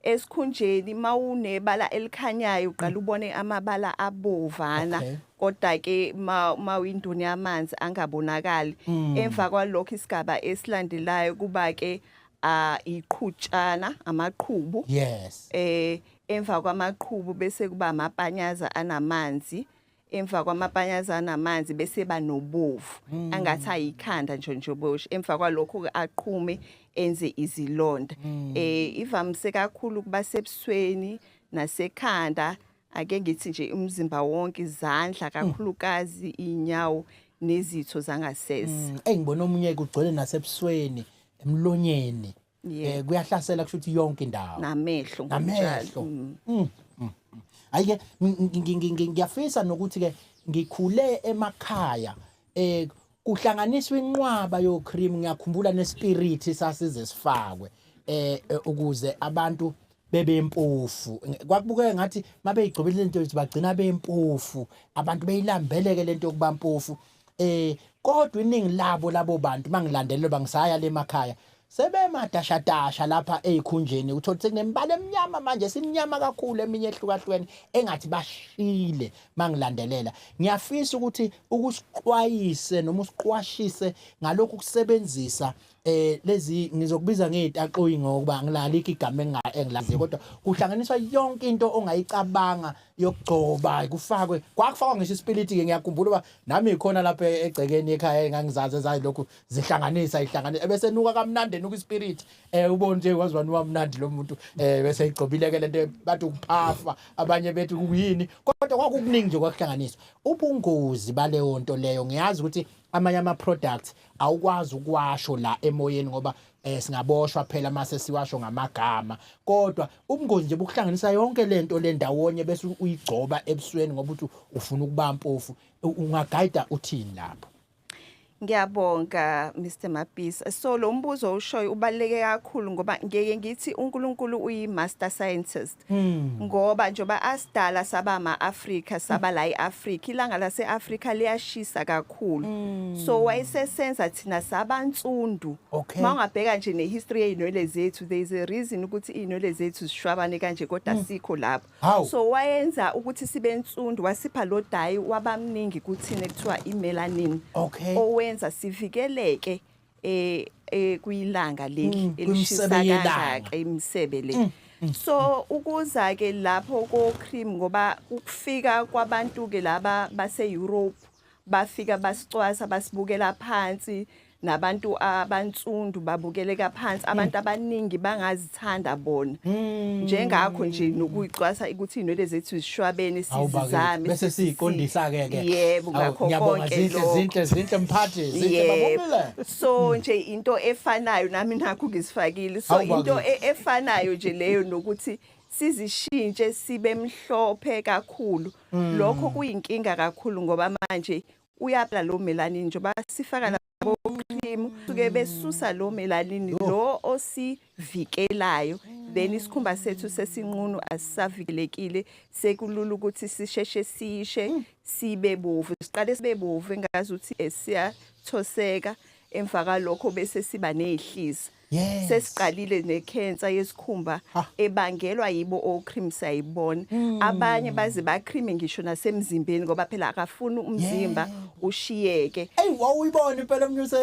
Speaker 3: Esikhunjeni mawunebala elikhanyayo uqala ubone amabala abovana. Kodwa ke ma uyindoni yamanzi angabonakali. Emva kwalokho isigaba esilandelayo kuba ke iqhutshana, amaqhubu. Emva kwamaqhubu bese kuba amapanyaza anamanzi. Emva kwamapanyaza anamanzi bese banobovu angathi ayikhanda nje nje. Emva kwalokho ke aqhume enze izilonda. Ivamise kakhulu kuba sebusweni nasekhanda, ake ngithi nje umzimba wonke, izandla kakhulukazi, inyawo nezitho zangasese.
Speaker 1: Engibona omunye kugcwele nasebusweni, emlonyeni. Kuyahlasela kusho ukuthi yonke indawo.
Speaker 3: Namehlo
Speaker 1: ngokunjalo. Namehlo. Hayi ke ngiyafisa nokuthi ke ngikhule emakhaya kuhlanganiswa inqwaba yo cream, ngiyakhumbula nespirit sasize sifakwe ukuze abantu bebempofu. Kwakubukeka ngathi mabeyigcobile lento ukuthi bagcina bempofu, abantu beyilambeleke lento yokuba mpofu. Kodwa iningi labo labo bantu mangilandelela bangisaya le emakhaya sebemadashadasha lapha ezikhunjeni, uthola sekunembala eminyama manje, simnyama kakhulu, eminye ehlukahlukene engathi bashile. Mangilandelela ngiyafisa ukuthi ukusixwayise noma usiqwashise ngalokhu kusebenzisa lezi ngizokubiza ngezitaqoyi ngokuba ngilalikho igama engilaziyo, kodwa kuhlanganiswa yonke into ongayicabanga yokugcoba, kufakwe, kwakufakwa ngisho ispiriti ke. Ngiyakhumbula uba nami ikhona lapha egcekeni ekhaya engangizazi ezayilokhu zihlanganisa ihlanganisa, ebese nuka kamnandi, enuka ispirit, ubone nje waziwa nuka mnandi lo muntu, bese igcobile ke lento bathi ukuphafa, abanye bethi kuyini, kodwa kwakukuningi nje kwakuhlanganiswa. Ubungozi baleyo nto leyo, ngiyazi ukuthi amanye ama products awukwazi ukwasho la emoyeni ngoba singaboshwa phela mase siwasho ngamagama, kodwa ubungozi nje bokuhlanganisa yonke lento le ndawonye bese uyigcoba ebusweni ngoba uthi ufuna ukuba mpofu, ungagayida uthini lapho?
Speaker 3: Ngiyabonga Mr Mapisa. So lo mbuzo ushoyo ubaluleke kakhulu ngoba ngeke ngithi uNkulunkulu uyi master scientist. Ngoba njoba asidala saba ama-Afrika, saba la eAfrika, ilanga lase-Afrika liyashisa kakhulu. So wayesesenza thina sabansundu. Mawungabheka nje nehistory yezinwele zethu, there is a reason ukuthi izinwele zethu zishwabane kanje kodwa sikho lapho. So wayenza ukuthi sibe nsundu, wasipha lo dye wabamningi kuthina kuthiwa imelanin. Owenza sivikeleke kuyilanga leli elishisa
Speaker 1: kwimisebe yelanga.
Speaker 3: Kangaka, imisebe le. So ukuza ke lapho ko cream, ngoba ukufika kwabantu ke laba base Europe bafika basicwasa, basibukela phansi, nabantu abansundu babukeleka phansi, abantu abaningi bangazithanda bona, njengakho nje nokuyicwasa ukuthi inwele zethu zishwabene.
Speaker 1: Hawu bakithi,
Speaker 3: Sizame
Speaker 1: bese siyiqondisa ke.
Speaker 3: Yebo,
Speaker 1: Hawu,
Speaker 3: ngakho
Speaker 1: ngiyabonga,
Speaker 3: konke
Speaker 1: zinhle,
Speaker 3: lokho.
Speaker 1: Zinhle, zinhle mphathi, zinhle babongile.
Speaker 3: So nje into efanayo nami nakho ngisifakile, so
Speaker 1: Hawu
Speaker 3: into
Speaker 1: bakithi.
Speaker 3: efanayo nje leyo nokuthi sizishintshe sibe mhlophe kakhulu, lokho kuyinkinga kakhulu ngoba manje uyabla lo melanin, njengoba sifaka labo cream suke besusa lo melanin lo osivikelayo, then isikhumba sethu sesinqunu asisavikelekile, sekulula ukuthi sisheshe sishe sibe bovu, siqale sibe bovu engazuthi siyathoseka, emva kwalokho bese siba nezihliza. Sesiqalile nekhensa yesikhumba ebangelwa yibo o-cream, sayibona abanye baze ba-cream ngisho nasemzimbeni ngoba phela akafuni umzimba ushiyeke.
Speaker 1: Ey, wawuyibona impela umnyuse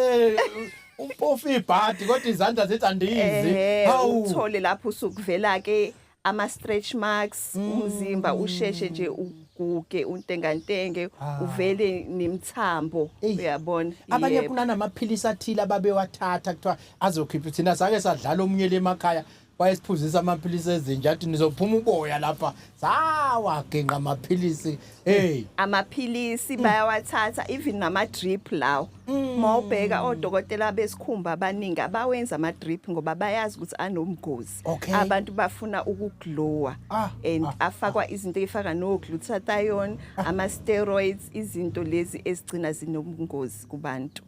Speaker 1: umpofu ibhadi kodwa izandla zithi andizi. Hawu.
Speaker 3: Uthole lapho usukuvela ke ama stretch marks, umzimba usheshe nje uguge, untengantenge, uvele nemthambo.
Speaker 1: Eyi.
Speaker 3: Uyabona?
Speaker 1: Abanye
Speaker 3: Yebo.
Speaker 1: kunanamaphilisi athile ababewathatha kuthiwa azokhipha. Thina sake sadlala omunye le emakhaya wayesiphuzisa amaphilisi ezinja, athi nizophuma uboya lapha, sawaginqa amaphilisi, hey.
Speaker 3: Amaphilisi bayawathatha, even nama drip lawo. Mawubheka odokotela besikhumba abaningi abawenza ama drip ngoba bayazi ukuthi anomgozi. Abantu bafuna ukuglowa and afakwa izinto ezifaka no glutathione, ama steroids, izinto lezi ezigcina zinomngozi kubantu.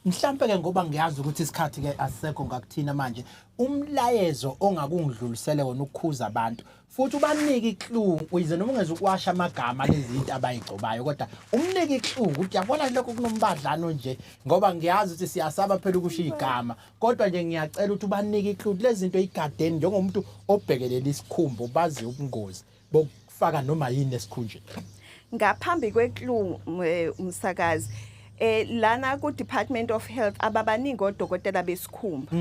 Speaker 1: Mhlambe ke ngoba ngiyazi ukuthi isikhathi ke asisekho ngakuthina manje, umlayezo ongakungidlulisele wona ukukhuza abantu futhi ubanike iclue, uyize noma ungeze ukwasha amagama lezi zinto abayigcobayo, kodwa umnike iclue ukuthi yabona lokho kunombadlano nje, ngoba ngiyazi ukuthi siyasaba phela ukusho igama, kodwa nje ngiyacela ukuthi ubanike iclue lezi zinto igadeni njengomuntu obhekelela isikhumba obazi ubungozi bokufaka noma yini esikhunjeni.
Speaker 3: Ngaphambi kweclue, umsakazi, lana ku Department of Health ababaningi odokotela besikhumba.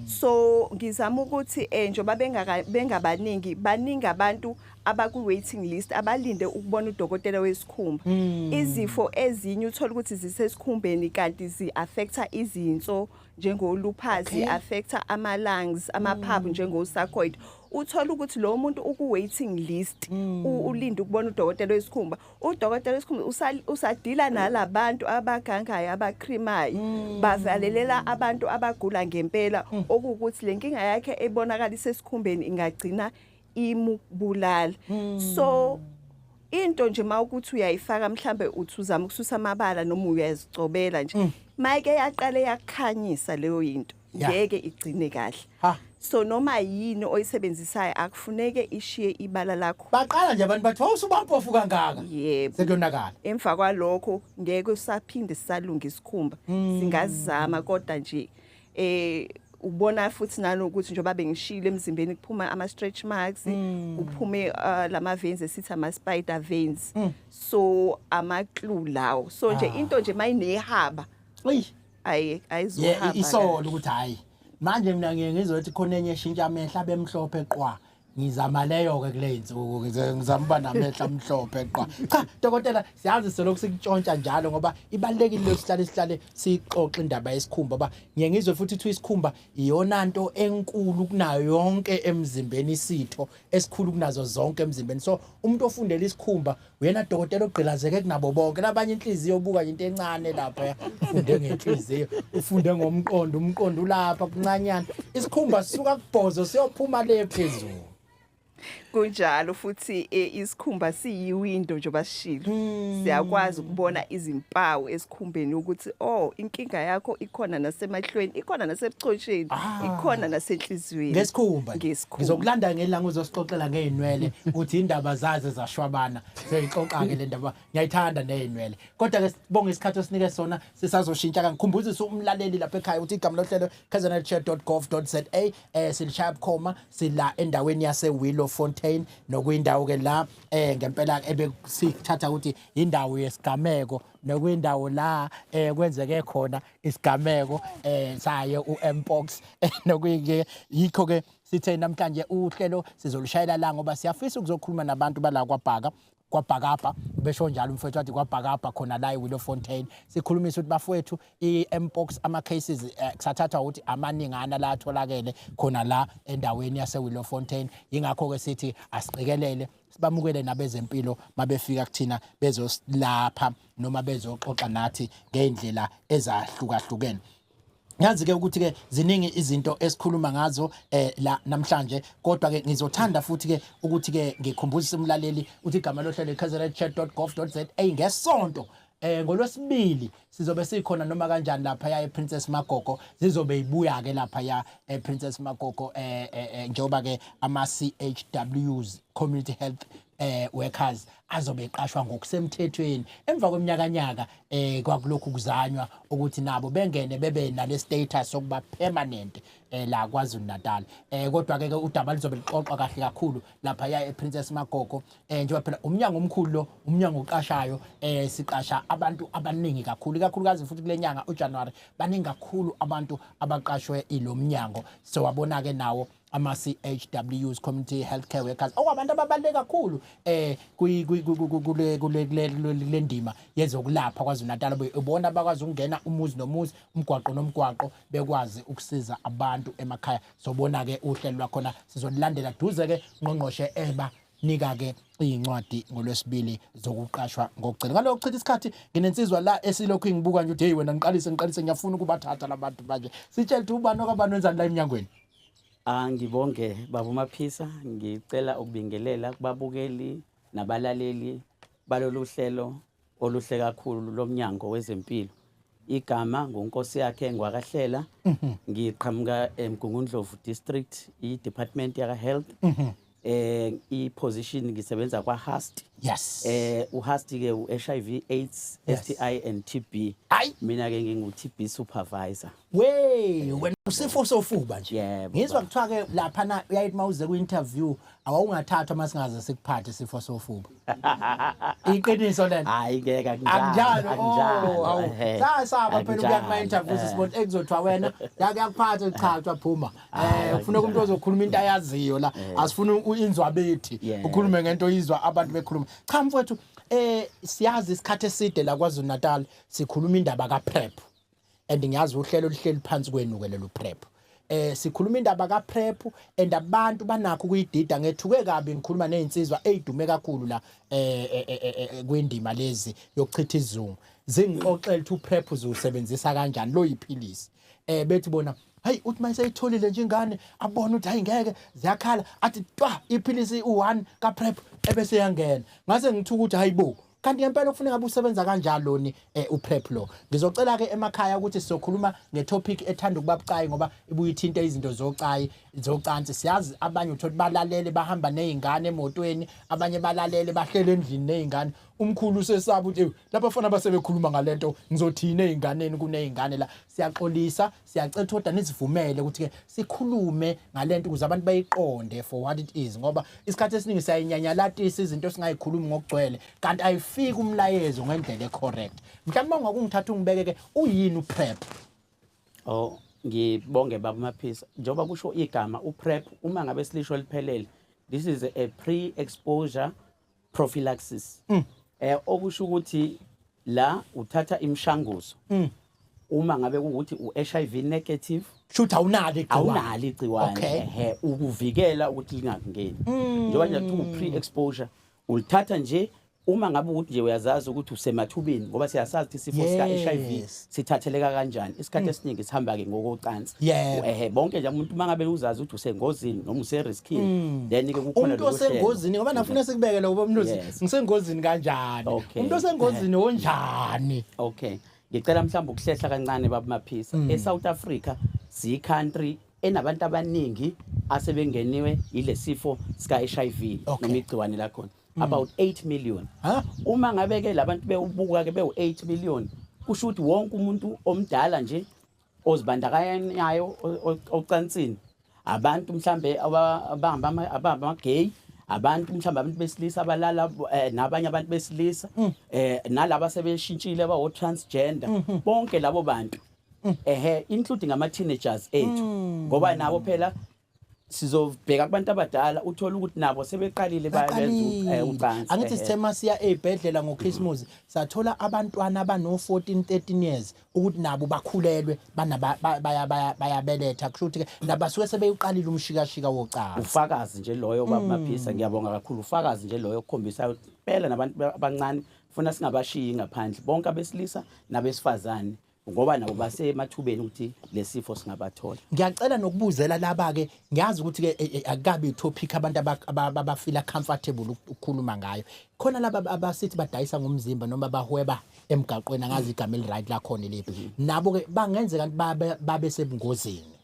Speaker 3: So ngizama ukuthi njoba bengaka bengabaningi, baningi abantu abaku waiting list abalinde ukubona udokotela wesikhumba. Izifo ezinye uthola ukuthi zisesikhumbeni kanti zi affecta izinso njengo-lupus, affecta ama lungs, amaphaphu njengo-sarcoid. Uthola ukuthi lo muntu uku waiting list, ulinde ukubona udokotela wesikhumba. Udokotela wesikhumba usadila nalabantu abagangayo, abacrimayo, bavalelela abantu abagula ngempela, okuwukuthi le nkinga yakhe ebonakala isesikhumbeni ingagcina imubulala. So into nje mawukuthi uyayifaka, mhlambe uthi uzama ukususa amabala noma uyazicobela nje, mayike yaqale yakhanyisa leyo into, ngeke igcine kahle. So noma yini oyisebenzisayo akufuneke ishiye ibala lakho.
Speaker 1: Baqala nje abantu bathi wawusubampofu kangaka.
Speaker 3: Yebo.
Speaker 1: Sekuyonakala.
Speaker 3: Emva kwalokho ngeke usaphinde sisalunga isikhumba. Singazama kodwa nje ubona futhi nanokuthi njengoba bengishilo emzimbeni kuphuma ama stretch marks, kuphume lama veins esithi ama spider veins, so ama clue lawo. So nje into nje mayinehaba ayi ayizohamba
Speaker 1: isola
Speaker 3: kahle.
Speaker 1: Ukuthi hayi, manje mina ngiye ngizothi khona enye eshintsha amehlo abemhlophe qwa. Ngizama leyo ke kule insuku, ngizama uba namehlo amhlophe qwa. Cha dokotela, siyazi solokhu sikutshontsha njalo ngoba ibalekile lo sihlale sixoxe indaba yesikhumba, ba ngiye ngizwe futhi ukuthi isikhumba iyona nto enkulu kunayo yonke emzimbeni, isitho esikhulu kunazo zonke emzimbeni. So umuntu ofundela isikhumba uyena dokotela ogqilazeke kunabo bonke labanye. Inhliziyo obuka nje into encane lapha, ufunde ngenhliziyo, ufunde ngomqondo, umqondo ulapha kuncanyana, isikhumba sisuka kubhozo siyophuma le phezulu.
Speaker 3: Kunjalo futhi, isikhumba siyiwindow njengoba sishilo, siyakwazi ukubona izimpawu esikhumbeni ukuthi oh, inkinga yakho ikhona nasemehlweni, ikhona nasebuchosheni, ikhona nasenhliziyweni.
Speaker 1: Ngesikhumba nje.
Speaker 3: Ngesikhumba.
Speaker 1: Ngizokulanda ngelanga uzosixoxela ngey'nwele ukuthi indaba zaze zashwabana, seyixoxa-ke le ndaba, ngiyayithanda ney'nwele. Kodwa ke sibonge isikhathi osinike sona, sisazoshintsha. Kangikhumbuzise umlaleli lapha ekhaya ukuthi igama lohlelo kznchair.gov.za, silishaya bukhoma, sila endaweni yase Willowfontein, nokuyindawo ke la ngempela ebesithatha ukuthi indawo yesigameko, nokuyindawo la kwenzeke khona isigameko saye uMpox, nokuyike yikho ke sithe namhlanje uhlelo sizolushayela la ngoba siyafisa ukuzokhuluma nabantu bala kwaBhaka, kwaBhakabha, besho njalo umfowethu wathi kwaBhakabha khona la eWillowfontein. Sikhulumisa ukuthi bafowethu, i-Mpox ama cases kusathathwa ukuthi amaningana la atholakele khona la endaweni yase-Willowfontein. Yingakho ke sithi asiqikelele sibamukele nabezempilo mabefika kuthina bezosilapha noma bezoxoxa nathi ngey'ndlela ezahlukahlukene. Ngazi ke ukuthi ke ziningi izinto esikhuluma ngazo la namhlanje, kodwa ke ngizothanda futhi ke ukuthi ke ngikhumbuzise umlaleli ukuthi igama lohlelo kznchair.gov.za. Ngesonto, ngolwesibili, sizobe sikhona noma kanjani lapha ya ePrincess Magogo. Zizobe ibuya ke lapha ya ePrincess Magogo, njengoba ke ama CHWs, community health workers, azobe eqashwa ngokusemthethweni emva kweminyakanyaka kwakulokhu kuzanywa ukuthi nabo bengene bebe nale status sokuba permanent la KwaZulu Natal. Kodwa ke udaba lizobe lixoxwa kahle kakhulu lapha ya ePrincess Magogo, njengoba phela umnyango omkhulu lo, umnyango oqashayo, siqasha abantu abaningi kakhulu, ikakhulukazi futhi kule nyanga uJanuary baningi kakhulu abantu abaqashwe ilo mnyango. So wabona ke nawo ama-CHWs, community healthcare workers, okwabantu ababaluleke kakhulu kule ndima yezokulapha KwaZulu Natal. Ubona bakwazi ukungena umuzi nomuzi, umgwaqo nomgwaqo, bekwazi ukusiza abantu emakhaya. Sobona ke uhlelo lwakhona sizolilandela duze ke, ngqongqoshe eba Sizobanika ke izincwadi ngolwesibili zokuqashwa ngokugcina. Ngalokho kuchitha isikhathi, nginensizwa la esilokhu ingibuka nje ukuthi, hey wena, ngiqalise, ngiqalise, ngiyafuna ukubathatha labantu manje. Sitshele ukuthi ubani okabani, wenzani la eminyangweni?
Speaker 4: Angibonge, baba Maphisa, ngicela ukubingelela kubabukeli nabalaleli balolu hlelo oluhle kakhulu lomnyango wezempilo. Igama nguNkosi yakhe ngwakahlela, ngiqhamuka eMgungundlovu District, i-Department yaka Health. I-position ngisebenza kwa HAST. UHAST ke u-HIV, AIDS, STI and TB.
Speaker 1: Hayi.
Speaker 4: Mina ke ngingu TB supervisor.
Speaker 1: We wena usifo sofuba nje.
Speaker 4: Yebo,
Speaker 1: Ngizwa
Speaker 4: baba.
Speaker 1: kuthiwa ke lapha na uyayithi mawuze ku-interview awungathathwa masingaze sikuphathe isifo sofuba. Iqiniso lelo?
Speaker 4: Hayi, ngeke, akunjalo.
Speaker 1: Akunjalo?
Speaker 4: Akunjalo.
Speaker 1: Oh, awu. Sasaba phela ukuya kuma interviews, sibona ekuzothiwa wena yake yakuphatha, cha, kuthiwa phuma. Kufuneka umuntu ozokhuluma into ayaziyo la. Asifuni inzwabethi. Ukhulume ngento oyizwa abantu bekhuluma. Cha mfowethu, siyazi isikhathi eside la KwaZulu Natal sikhuluma indaba ka PrEP. And ngiyazi uhlelo oluhleli phansi kwenu ke lelo PrEP. Sikhuluma indaba ka PrEP and abantu banakho ukuyidida. Ngethuke kabi ngikhuluma nezinsizwa ezidume kakhulu la kwindima lezi yokuchitha isizungu, zingixoxela ukuthi uPrEP uzusebenzisa kanjani lo yiphilisi. Bethi bona, hey, uthi mayiseyitholile nje ingane, abone ukuthi hayi ngeke, ziyakhala, athi twa iphilisi u1 ka PrEP ebese yangena. Ngase ngithuka ukuthi hayibo, kanti ngempela kufuneka ngabe usebenza kanjalo ni uPrEP lo? Ngizocela ke emakhaya ukuthi sizokhuluma ngetopic ethanda ukuba bucayi ngoba ibuye ithinte izinto zocayi, zocansi. Siyazi abanye uthola balalele bahamba nezingane emotweni, abanye balalele bahlele endlini nezingane. Umkhulu usesaba ukuthi, "Ewu, lapha fana basebekhuluma ngalento, ngizothina ezinganeni kunezingane la." Siyaxolisa, siyacela kodwa nisivumele ukuthi ke sikhulume ngalento ukuze abantu bayiqonde for what it is, ngoba isikhathi esiningi siyayinyanyalatisa izinto esingayikhulumi ngokugcwele, kanti ayifiki umlayezo ngendlela ecorrect. Mhlawumbe ungakungithatha ungibeke ke, uyini uPrEP?
Speaker 4: Oh, ngibonge baba Maphisa. Njengoba kusho igama uPrEP, uma ngabe silisho liphelele, this is a pre-exposure prophylaxis. Okusho ukuthi la uthatha imishanguzo. Uma ngabe kuwukuthi u-HIV negative,
Speaker 1: Shothi awunalo igciwane.
Speaker 4: Awunalo igciwane, ehe, ukuvikela ukuthi lingakungeni. Njengoba nje kuthiwa pre-exposure, ulithatha nje uma ngabe ukuthi nje uyazazi ukuthi usemathubeni, ngoba siyasazi ukuthi isifo sika HIV sithatheleka kanjani. Isikhathi esiningi sihamba ke ngokocansi. Ehe, bonke nje umuntu mangabe uzazi ukuthi usengozini noma useriskini, then ke kukhona
Speaker 1: Umuntu
Speaker 4: lolu hlelo.
Speaker 1: osengozini, ngoba nafuna sikubeke lokho, mntuzi, ngisengozini kanjani? Umuntu osengozini onjani?
Speaker 4: Okay, ngicela mhlawumbe ukuhlehla kancane, baba Maphisa. ESouth Africa siyi country enabantu abaningi asebengeniwe ilesifo sika HIV noma igciwane lakhona, about 8 million.
Speaker 1: Huh?
Speaker 4: Uma ngabe ke labantu bewubuka ke bewu 8 million, kusho ukuthi wonke umuntu omdala nje ozibandakanyayo ocansini, abantu mhlambe abangama gay, abantu mhlambe abantu besilisa abalala nabanye abantu besilisa, nalabo sebeshintshile abawo transgender, bonke labo bantu, ehe, including ama teenagers ethu, ngoba nabo phela sizobheka kubantu abadala, uthola ukuthi nabo sebeqalile bayenza ucansi.
Speaker 1: Angithi sithe masiya ezibhedlela ngoChristmas sathola abantwana abano 14, 13 years ukuthi nabo bakhulelwe, bana baya bayabeletha, kusho ukuthi ke nabasuke sebeyiqalile umshikashika wocansi.
Speaker 4: Ufakazi nje loyo, baba Maphisa, ngiyabonga kakhulu. Ufakazi nje loyo okukhombisa ukuthi phela nabantu abancane funa singabashiyi ngaphandle, bonke abesilisa nabesifazane, ngoba nabo basemathubeni ukuthi lesifo singabathola.
Speaker 1: Ngiyacela nokubuzela laba ke, ngiyazi ukuthi ke akukabi itopic abantu abafila comfortable ukukhuluma ngayo. Khona laba abasithi badayisa ngomzimba noma bahweba emgaqweni, angazi igama eli right lakhona liphi, nabo ke bangenzeka kanti babe sebungozini?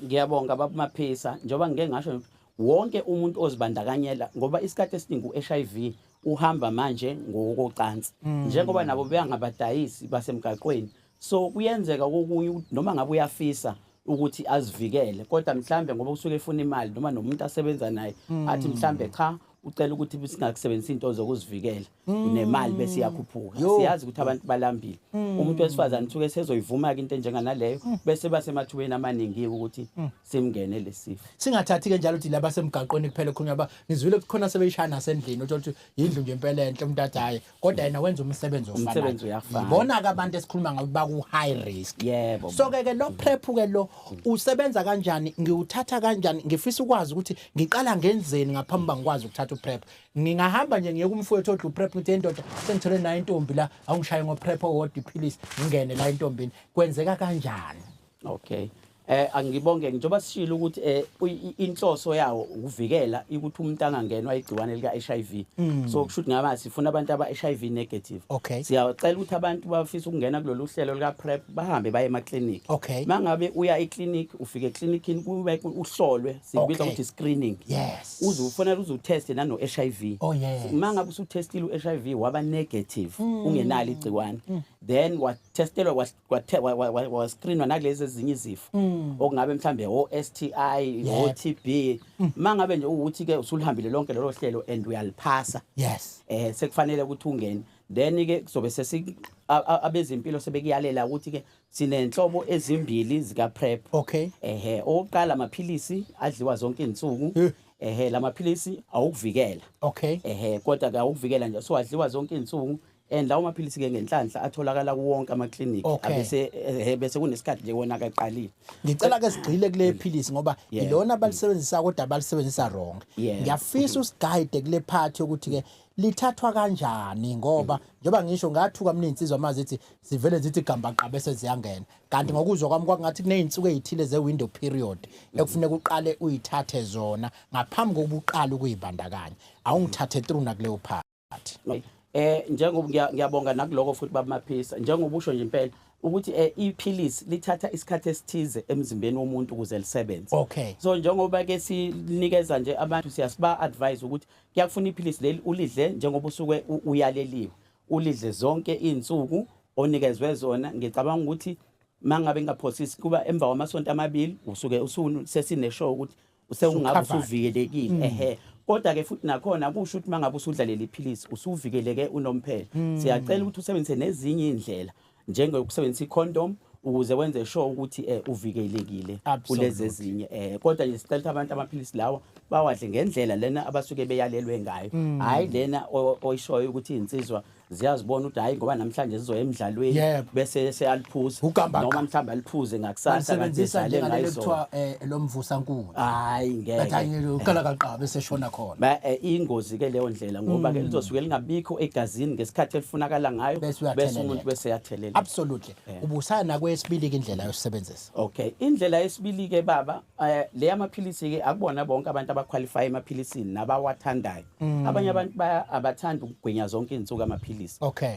Speaker 4: Ngiyabonga baba Maphisa. Njengoba ngike ngasho, wonke umuntu ozibandakanyela, ngoba isikhathi esiningi u-HIV uhamba manje ngokocansi, njengoba nabo bengabadayisi basemgaqweni, so kuyenzeka kokunye ukuthi noma ngabe uyafisa ukuthi azivikele, kodwa mhlambe ngoba usuke efuna imali noma nomuntu asebenza naye athi mhlambe cha, ucela ukuthi singakusebenzisa into zokuzivikela, nemali bese iyakhuphuka. Siyazi ukuthi abantu balambile. Umuntu wesifazane usuke sezoyivuma ke into enjenganaleyo, bese basemathubeni amaningi ukuthi simngene lesifo.
Speaker 1: Singathathi ke njalo ukuthi laba semgaqweni kuphela khulunywa ba, ngizwile ukuthi khona sebeyishaya nasendlini, uthola ukuthi yindlu nje impela enhle, umuntu athi hayi, kodwa yena wenza umsebenzi ofanayo.
Speaker 4: Umsebenzi uyafana.
Speaker 1: Ibona ke abantu esikhuluma ngabo baku high risk.
Speaker 4: Yebo.
Speaker 1: So ke lo PrEP ke lo usebenza kanjani, ngiwuthatha kanjani? Ngifisa ukwazi ukuthi ngiqala ngenzeni ngaphambi ngikwazi ukuthatha. uthatha uPrep. Ngingahamba nje ngiye kumfowethu odla uPrep ngithi indoda sengithole nayo intombi la, awungishaye ngoPrep owodwa iphilisi ngingene la intombini. Kwenzeka kanjani?
Speaker 4: Okay. Angibonge njengoba sishilo ukuthi inhloso yawo ukuvikela ukuthi umuntu angangenwa igciwane lika HIV. So kusho ukuthi ngaba sifuna abantu aba HIV negative. Siyacela ukuthi abantu bafisa ukungena kulolu hlelo lika PrEP bahambe baye ema clinic. Mangabe uya e-clinic ufike eclinicini kube uhlolwe, sikubiza ukuthi screening. Uze ufanele uzuteste nano HIV. Mangabe usutestile uHIV waba negative ungenalo igciwane. Then watestelwa wa screenwa nakulezi ezinye izifo okungabe mhlambe o STI, o TB. Mangabe nje ukuthi ke usulihambile lonke lolo hlelo and uyaliphasa, sekufanele ukuthi ungene, then ke kuzobe sesi abezimpilo sebekuyalela ukuthi ke sinenhlobo ezimbili zika PrEP. Ehe, okokuqala amaphilisi adliwa zonke izinsuku. Ehe, lamaphilisi awukuvikela. Ehe, kodwa ke awukuvikela nje, so adliwa zonke izinsuku and lawo maphilisi ke ngenhlanhla atholakala kuwonke ama-clinic. Abese bese kunesikhathi nje wona akaqalile.
Speaker 1: Ngicela ke sigxile kule philisi ngoba ilona abalisebenzisa kodwa abalisebenzisa wrong. Ngiyafisa usiguide kule part yokuthi ke lithathwa kanjani, ngoba njengoba ngisho ngathuka mina insizwa mazi ithi sivele zithi gamba bese ziyangena, kanti ngokuzwa kwami kwakungathi kuneyinsuku ezithile ze window period ekufuneka uqale uyithathe zona ngaphambi kokuba uqale ukuyibandakanya. Awungithathe through nakuleyo part.
Speaker 4: Njengoba ngiyabonga nakuloko futhi baba Maphisa, njengoba usho nje impela ukuthi iphilisi lithatha isikhathi esithize emzimbeni womuntu ukuze lisebenze. So njengoba ke sinikeza nje abantu, siyasiba advise ukuthi kuyakufuna iphilisi leli ulidle njengoba usuke uyaleliwe, ulidle zonke izinsuku onikezwe zona. Ngicabanga ukuthi mangabe ngingaphosisi kuba emva kwamasonto 2 usuke usune sesine sure ukuthi usewungabe
Speaker 1: Usu-covered.
Speaker 4: usuvikelekile. Ehe, kodwa ke futhi nakhona kusho ukuthi mangabe usudla leli philisi usuvikeleke unomphela. Siyacela ukuthi usebenzise nezinye indlela njengokusebenzisa icondom ukuze wenze sure ukuthi uvikelekile kulezi ezinye. Kodwa nje sicela ukuthi abantu amaphilisi lawa bawadle ngendlela lena abasuke beyalelwe ngayo, hayi lena oyishoyo ukuthi insizwa ziyazibona ukuthi hayi ngoba namhlanje zizoya emidlalweni bese seyaliphuza
Speaker 1: Ugamba
Speaker 4: noma mhlawumbe aliphuze ngakusasa kade
Speaker 1: balisebenzisa
Speaker 4: edlale
Speaker 1: njengaleli
Speaker 4: ngayizolo.
Speaker 1: kuthiwa lomvusa nkunzi.
Speaker 4: Hayi, ngeke.
Speaker 1: Bathi hayi uqala kaqaba bese shona khona.
Speaker 4: Ba ingozi ke leyo ndlela ngoba ke lizosuke lingabikho egazini ngesikhathi elifunakala ngayo
Speaker 1: Bese
Speaker 4: bese
Speaker 1: uyatheleleka.
Speaker 4: umuntu bese yatheleleka.
Speaker 1: Absolutely. Ubusaya nakwesibili ke indlela yosebenzisa.
Speaker 4: Okay, indlela yesibili ke baba, le yamaphilisi ke akubona bonke abantu abaqualify emaphilisini nabawathandayo. Abanye abantu baya abathanda ukugwinya zonke izinsuku amaphilisi.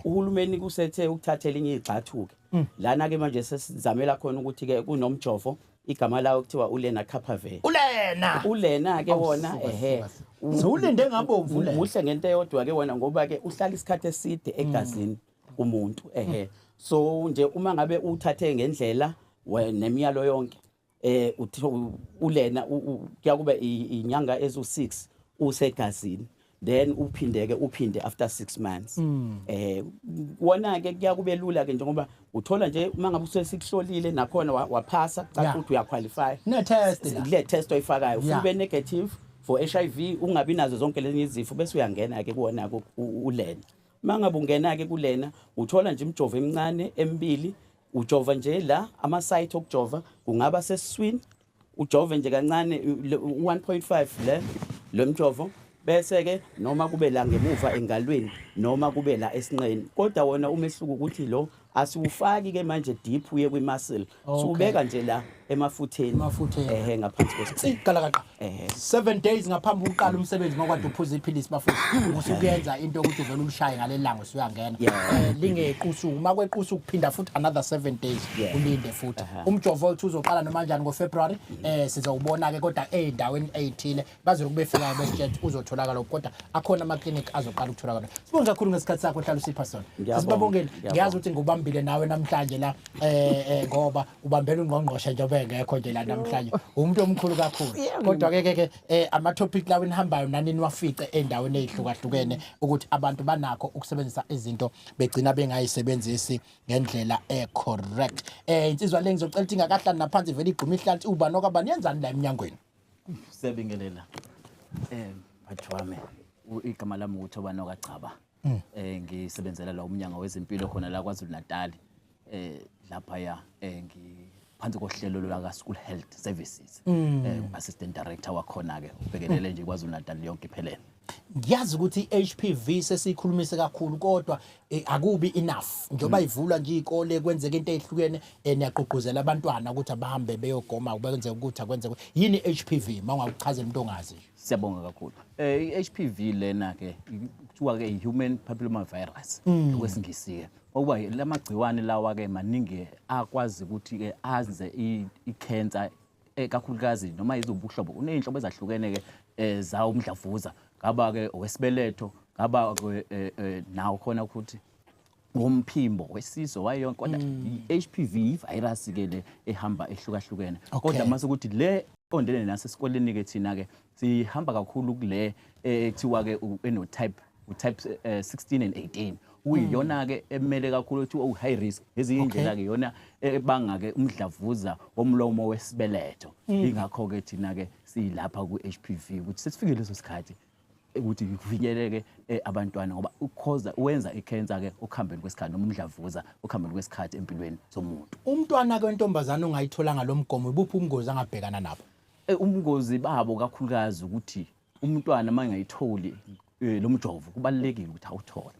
Speaker 4: Uhulumeni kusethe ukuthatha elinye igxathu ke. Lana ke manje sesizamela khona ukuthi ke kunomjovo, igama lawo kuthiwa uLenacapavir.
Speaker 1: Ulena.
Speaker 4: Ulena ke wona
Speaker 1: Suka,
Speaker 4: ehe.
Speaker 1: suka. Siwulinde ngabomvu lena.
Speaker 4: Muhle ngento eyodwa ke wona ngoba ke uhlala isikhathi eside egazini kumuntu, ehe. So nje uma ngabe uthathe ngendlela nemiyalo yonke ulena kuyakuba inyanga ezu6 usegazini, then uphindeke uphinde after 6 months. Wona ke kuyakube lula ke njengoba uthola nje uma ngabe usesikuhlolile nakhona waphasa kucaca ukuthi uyaqualify.
Speaker 1: Ne-test la.
Speaker 4: Kule test oyifakayo ufike ube negative for HIV, ungabi nazo zonke lezinye izifo, bese uyangena ke kuwona ke ulena. Mangabe ungena ke kulena uthola nje imijovo emincane emibili, ujova nje la ama site okujova kungaba sesiswini, ujove nje kancane 1.5 le lo mjovo, bese ke noma kube la ngemuva engalweni noma kube la esinqeni. Kodwa wona umehluko ukuthi lo asiwufaki ke manje deep uye kwi muscle, siubeka nje la emafutheni.
Speaker 1: Emafutheni.
Speaker 4: Ehe, ngaphansi kwesikhumba.
Speaker 1: Siqala.
Speaker 4: Ehe.
Speaker 1: 7 days ngaphambi kokuqala umsebenzi ngokwade uphuza iphilisi bafuthu usukuyenza into ukuthi uvele ulishaye ngaleli langa usuyangena. Lingeqi usuku, uma kweqa usuku kuphinda futhi another 7 days ulinde futhi. Umjovo wethu uzoqala noma kanjani ngoFebruary, sizowubona ke kodwa ey'ndaweni ey'thile bazobe befika besitshela ukuthi uzotholakala, kodwa akhona ama-clinic azoqala ukutholakala. Sibonge kakhulu ngesikhathi sakho hlala usipha sona.
Speaker 4: Ngiyabonga.
Speaker 1: Sibabongele.
Speaker 4: Ngiyabonga.
Speaker 1: Ngiyazi ukuthi ngubambile nawe namhlanje la ngoba ubambela ungqongqoshe njengoba engekho nje la namhlanje, umuntu omkhulu kakhulu. Kodwa ke ama topic lawo enihambayo nani niwafice endaweni ezihlukahlukene ukuthi abantu banakho ukusebenzisa izinto begcina bengayisebenzisi ngendlela e-correct. Insizwa le ngizocela ukuthi ingakahlali naphansi vele igquma ihlansi uba nokabani yenzani la eminyangweni.
Speaker 5: Siyabingelela. Mphathi wami, igama lami uThobano kaChaba. Ngisebenzela la umnyango wezempilo khona la KwaZulu Natal. Lapha ya Phansi kohlelo lwaka School Health Services, assistant director wakhona ke, ubhekelele nje KwaZulu Natal yonke iphelele.
Speaker 1: Ngiyazi ukuthi i-HPV sesiyikhulumise kakhulu, kodwa akubi enough njengoba ivulwa nje izikole, kwenzeka into ezihlukene, niyagqugquzela abantwana ukuthi abahambe beyogoma, kwenzeka ukuthi akwenzeke yini i-HPV, mawungakuchazela umuntu ongazi nje.
Speaker 5: Siyabonga kakhulu. I-HPV lena ke kuthiwa ke human papilloma virus okwesingisi ke. Okuba lamagciwane lawa ke maningi akwazi ukuthi ke aze i-cancer, kakhulukazi noma izobuhlobo uneyinhlobo ezahlukene ke zawo umdlavuza, ngaba ke owesibeletho, ngaba ke nawo khona ukuthi ngomphimbo wesiso wayonke, kodwa i-HPV i-virus ke le ehamba ehlukahlukene. Kodwa mase ukuthi le qondene nasesikoleni ke, thina ke sihamba kakhulu kule ekuthiwa ke eno type u-type 16 and 18, kuyiyona ke emele kakhulu ekuthiwa u-high risk. Ezinye indlela ke iyona ebanga ke umdlavuza womlomo wesibeletho. Ingakho ke thina ke silapha ku-HPV ukuthi sesifike leso sikhathi ukuthi kuvikeleke abantwana, ngoba ukhoza wenza i-cancer ke okuhambeni kwesikhathi, noma umdlavuza okuhambeni kwesikhathi empilweni zomuntu.
Speaker 1: Umntwana ke wentombazana ongayitholanga lo mgomo, ibuphi ubungozi angabhekana nabo?
Speaker 5: Ubungozi babo kakhulukazi ukuthi umntwana uma engayitholi lo mjovo, kubalulekile ukuthi awuthole,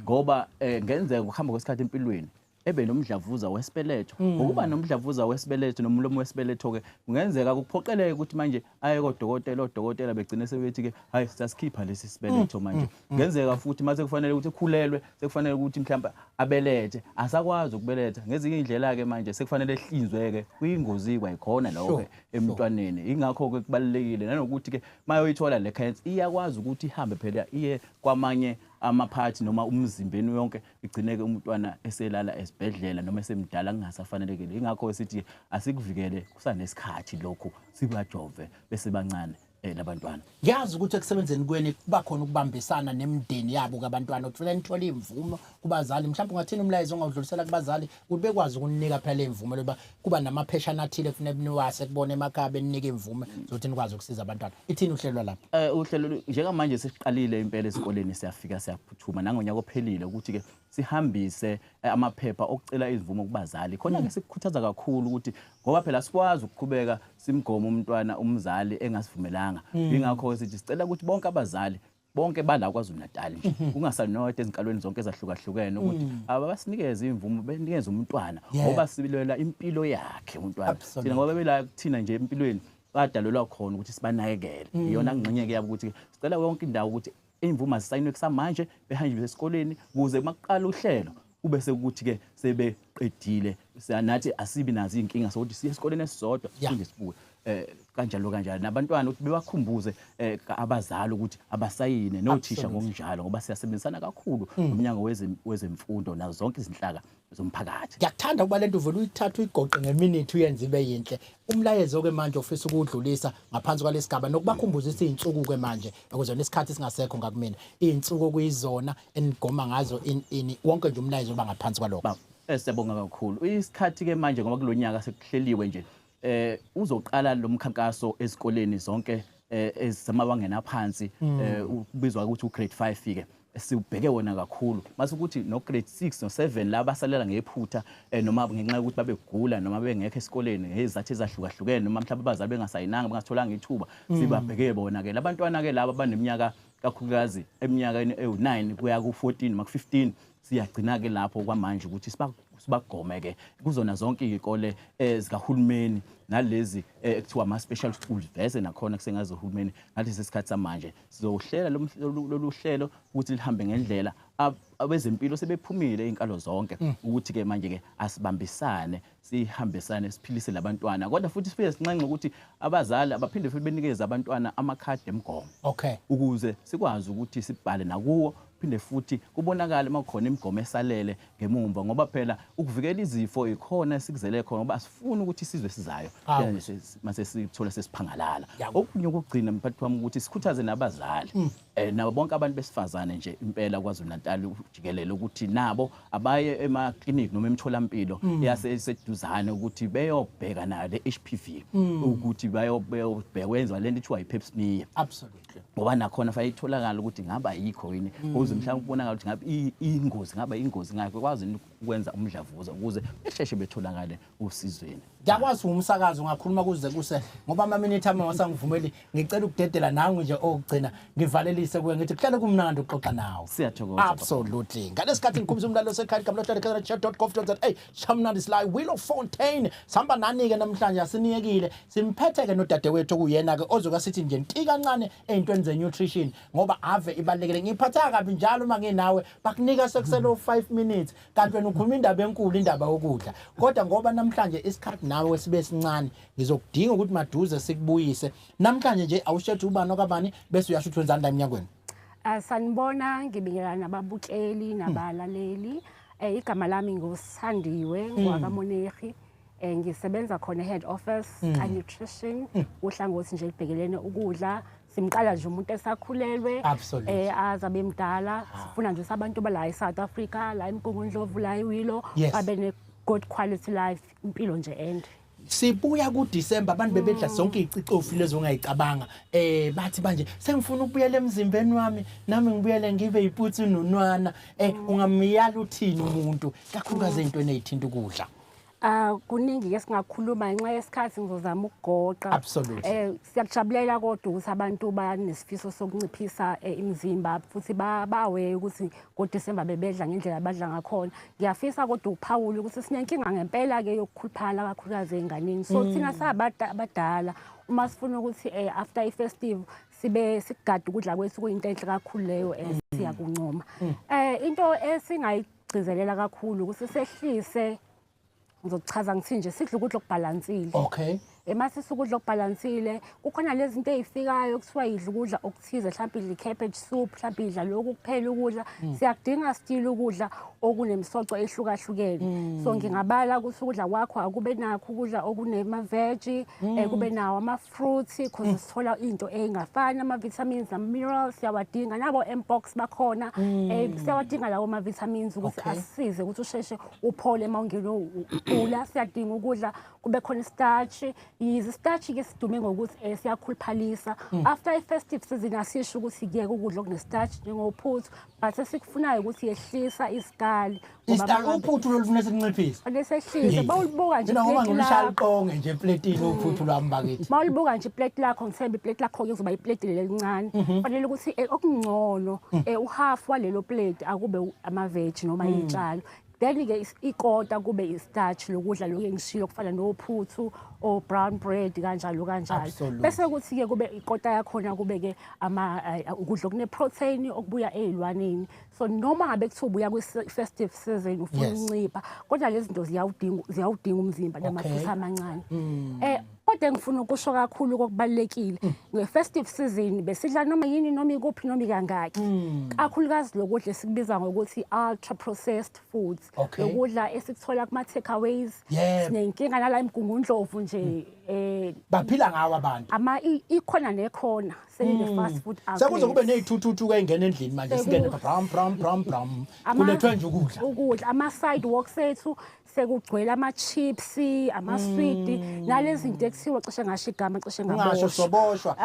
Speaker 5: ngoba ngenzeka ukuhamba kwesikhathi empilweni ebe nomdlavuza wesibeletho. Ngokuba nomdlavuza wesibeletho nomlomo wesibeletho ke, kungenzeka kuphoqeleke ukuthi manje aye kodokotela, odokotela begcine sebethi ke, hayi, siyasikhipha lesi sibeletho. Manje kungenzeka futhi mase kufanele ukuthi ekhulelwe, sekufanele ukuthi mhlawumbe abelethe, asakwazi ukubeletha ngezinye indlela ke, manje sekufanele ehlinzweke, kuyingozi kwayikhona lokho emntwaneni. Ingakho ke kubalulekile nanokuthi ke mayoyithola le cancer, iyakwazi ukuthi ihambe phela iye kwamanye amaphathi noma umzimbeni yonke, igcineke umntwana eselala esibhedlela noma esemdala kungasafanelekile. Ingakho sithi asikuvikele kusanesikhathi lokhu, sibajove besebancane labantwana.
Speaker 1: Ngiyazi ukuthi ekusebenzeni kweni kuba khona ukubambisana nemindeni yabo kabantwana, kufanele nithole imvumo kubazali. Mhlawumbe ungathini umlayezo ongawudlulisela kubazali ukuthi bekwazi ukunika phela imvumo loba kuba namapheshana athile kufanele niwase kubona emakhaya, beninike imvume zokuthi nikwazi ukusiza abantwana? Ithini uhlelo lapho?
Speaker 5: Uhlelo njengamanje sesiqalile impela esikoleni, siyafika, siyaphuthuma nangonyaka ophelile ukuthi ke sihambise amaphepha okucela izimvumo kubazali. Khona ke sikukhuthaza kakhulu ukuthi, ngoba phela sikwazi ukuqhubeka simgoma umntwana umzali engasivumelanga. Ingakho sithi sicela ukuthi bonke abazali bonke bala KwaZulu Natal nje, kungasali noyedwa, ezinkalweni zonke ezahlukahlukene, ukuthi abasinikeze imvumo, benikeze umntwana, ngoba sibilwela impilo yakhe umntwana. Thina ngoba bela kuthina nje empilweni badalelwa khona ukuthi sibanakekele. Iyona ngxenye-ke yabo ukuthi sicela yonke indawo ukuthi imvumo azisayinwe kusamanje, behanjiswe esikoleni, ukuze uma kuqala uhlelo kube sekuthi-ke sebeqedile. Nathi asibi nazo iy'nkinga sokuthi siye esikoleni esisodwa siphinde sibuye, kanjalo kanjalo. Nabantwana ukuthi bebakhumbuze abazali ukuthi abasayine, nothisha ngokunjalo, ngoba siyasebenzisana kakhulu nomnyango wezemfundo nazo zonke izinhlaka zomphakathi.
Speaker 1: Ngiyakuthanda ukuba lento uvele uyithathe, uyigoqe ngeminithi, uyenze ibe yinhle. Umlayezo-ke manje ofisa ukuwudlulisa ngaphansi kwalesigaba nokubakhumbuza iy'nsuku-ke manje, ukuze nesikhathi singasekho ngakumina, iy'nsuku okuyizona enigoma ngazo ini, wonke nje umlayezo oba ngaphansi kwalokho.
Speaker 5: Siyabonga kakhulu. Isikhathi-ke manje, ngoba kulo nyaka sekuhleliwe nje, uzoqala lo mkhankaso ezikoleni zonke ezamabangeni aphansi, ubizwa ukuthi u-grade 5 ke, siubheke wona kakhulu. Mase ukuthi no grade 6 no 7 la basalela ngephutha, noma ngenxa yokuthi babegula noma bengekho esikoleni ngezizathu ezahlukahlukene, noma mhlawumbe abazali bengasayinanga, bengatholanga ithuba, sibabheke bona ke labantwana ke laba abaneminyaka, kakhulukazi eminyakeni ewu-9 kuya ku-14 noma ku-15. Siyagcina ke lapho kwamanje ukuthi sibagome ke kuzona zonke iy'kole zikahulumeni nalezi ekuthiwa ama-special schools vese nakhona kusengazohulumeni. Ngalesi sikhathi samanje sizohlela lolu hlelo ukuthi lihambe ngendlela. Abezempilo sebephumile iy'nkalo zonke ukuthi-ke manje-ke asibambisane, sihambisane, siphilise labantwana, kodwa futhi sifike sinxenxe ukuthi abazali abaphinde futhi benikeze abantwana amakhadi emgomo ukuze sikwazi ukuthi sibhale nakuwo, phinde futhi kubonakale uma kukhona imigomo esalele ngemumva, ngoba phela ukuvikela izifo ikhona esikuzele khona, ngoba asifuni ukuthi isizwe sizayo mase sithola sesiphangalala. Okunye okugcina, mphathi wami, ukuthi sikhuthaze nabazali nabo bonke abantu besifazane nje impela KwaZulu Natal jikelele ukuthi nabo abaye emaklinikhi noma emtholampilo yaseseduzane ukuthi beyobheka nayo le HPV, ukuthi bayobheka, kwenziwa lento ethiwa i-pap smear. Ngoba nakhona fanele itholakala ukuthi ngaba yikho yini, ukuze mhlawumbe kubonakala ukuthi ngabe ingozi, ngaba ingozi ngakho kwazi ukwenza umdlavuza, ukuze besheshe betholakale usizweni.
Speaker 1: Ngiyakwazi umsakazo ungakhuluma kuze kuse, ngoba amaminithi ami awasangivumeli. Ngicela ukudedela nangu nje okugcina, ngivalelise kuwe, ngithi kuhlale kumnandi ukuxoxa nawe.
Speaker 5: Siyathokoza.
Speaker 1: Absolutely. Ngalesikhathi ngikhumbuza umlalelo osekhaya, igama lohlelo.gov.za, shamnandi sila Willowfontein. Sihamba nani-ke namhlanje, asiniyekile, simphethe-ke nodadewethu okuyena-ke ozoka sithi nje nti kancane ey'ntweni ze-nutrition, ngoba ave ibalulekile. Ngiyiphatha kabi njalo uma nginawe, bakunika sekusele 5 minutes, kanti wena ukhuluma indaba enkulu, indaba yokudla. Kodwa ngoba namhlanje isikhathi nawe sibe sincane, ngizokudinga ukuthi maduze sikubuyise. Namhlanje nje awushethe ubani okabani, bese uyasho ukuthi wenzani la emnyangweni.
Speaker 6: Sanibona, ngibingelana nababukeli nabalaleli. Igama lami nguSandiwe ngwakaMonehi. Ngisebenza khona head office ka nutrition, uhlangothi nje libhekelene ukudla. Simqala nje umuntu esakhulelwe azabe emdala. Sifuna nje abantu bala eSouth Africa, la eMgungundlovu, la eWillow, babe ne good quality life, impilo nje ende.
Speaker 1: Sibuya kuDecember, abantu bebedla zonke izicofi lezo ongayicabanga. Bathi manje sengifuna ukubuyela emzimbeni wami, nami ngibuyele ngibe iputsi nonwana. Ungamyala uthini umuntu kakhulukazi ezintweni ezithinta ukudla?
Speaker 6: Kuningi ke singakhuluma, ngenxa yesikhathi ngizozama ukugoqa. Siyakujabulela kodwa ukuthi abantu banesifiso sokunciphisa imizimba, futhi bawe ukuthi ngoDecember bebedla ngendlela abadla ngakhona. Ngiyafisa kodwa ukuphawula ukuthi sinenkinga ngempela ke yokukhuluphala kakhulukazi ey'nganeni. So thina sabadala uma sifuna ukuthi after i-festive sibe sigade ukudla kwethu, kuyinto enhle kakhulu leyo, siyakuncoma. Into esingayigcizelela kakhulu ukuthi sehlise, ngizokuchaza ngithi nje sidla ukudla okubhalansile. Emase ukudla okubhalansile, kukhona lezi zinto ezifikayo kuthiwa yidla ukudla okuthize, mhlawumbe idla i-cabbage soup, mhlawumbe idla lokhu kuphela ukudla. Siyakudinga still ukudla okunemsoco ehlukahlukene. So ngingabala ukuthi ukudla kwakho akube nakho ukudla okunema-veg, kube nawo ama-fruits, because sithola into ey'ngafani, ama-vitamins nama-minerals siyawadinga, nabo mpox bakhona, siyawadinga lawo ma-vitamins ukuthi asisize ukuthi usheshe uphole uma ungene ugula. Siyadinga ukudla kube khona i-starch. Yize i-starch ke sidume ngokuthi siyakhuluphalisa, after i-festive season asisho ukuthi kuyeke ukudla okune-starch njengophuthu, but esikufunayo ukuthi yehlisa isikali.
Speaker 1: Uphuthu lolufuna sikunciphise.
Speaker 6: Lesehlise, bawulibuka nje.
Speaker 1: Mina ngoba ngilishaya liqonge nje epletini uphuthu lwami bakithi.
Speaker 6: Mawulibuka nje iplate lakho, ngithemba iplate lakho kuzoba iplate lelincane. Fanele ukuthi okungcono uhalf walelo plate akube ama-veg noma iy'tshalo. Then-ke ikota kube i-starch lokudla lokhu engishilo kufana nophuthu o brown bread kanjalo kanjalo. Bese kuthi-ke kube ikota yakhona kube-ke ukudla okune-protein okubuya ey'lwaneni. So noma ngabe kuthiwa ubuya kwi-festive season ufuna ukuncipha, kodwa lezi zinto ziyawudinga umzimba namaphutha amancane. Kodwa engifuna ukusho kakhulu kokubalulekile, nge-festive season besidla noma yini, noma ikuphi, noma ikangaki. Kakhulukazi lokudla esikubiza ngokuthi ultra processed foods. Lokudla esikuthola kuma-takeaways. Sinenkinga nala eMgungundlovu nje.
Speaker 1: Baphila ngawo abantu.
Speaker 6: Ikhona nekhona sekune fast food outlets.
Speaker 1: Sekuze kube nezithuthuthu ey'ngena endlini manje, singene bram bram bram bram. Kulethwe nje ukudla.
Speaker 6: Ukudla, ama-sidewalks ethu sekugcwele ama-chips, amaswidi, nalezi zinto ekuthiwa cishe ngasho igama, cishe
Speaker 1: Ungasho,
Speaker 6: ngaboshwa.
Speaker 1: Soboshwa.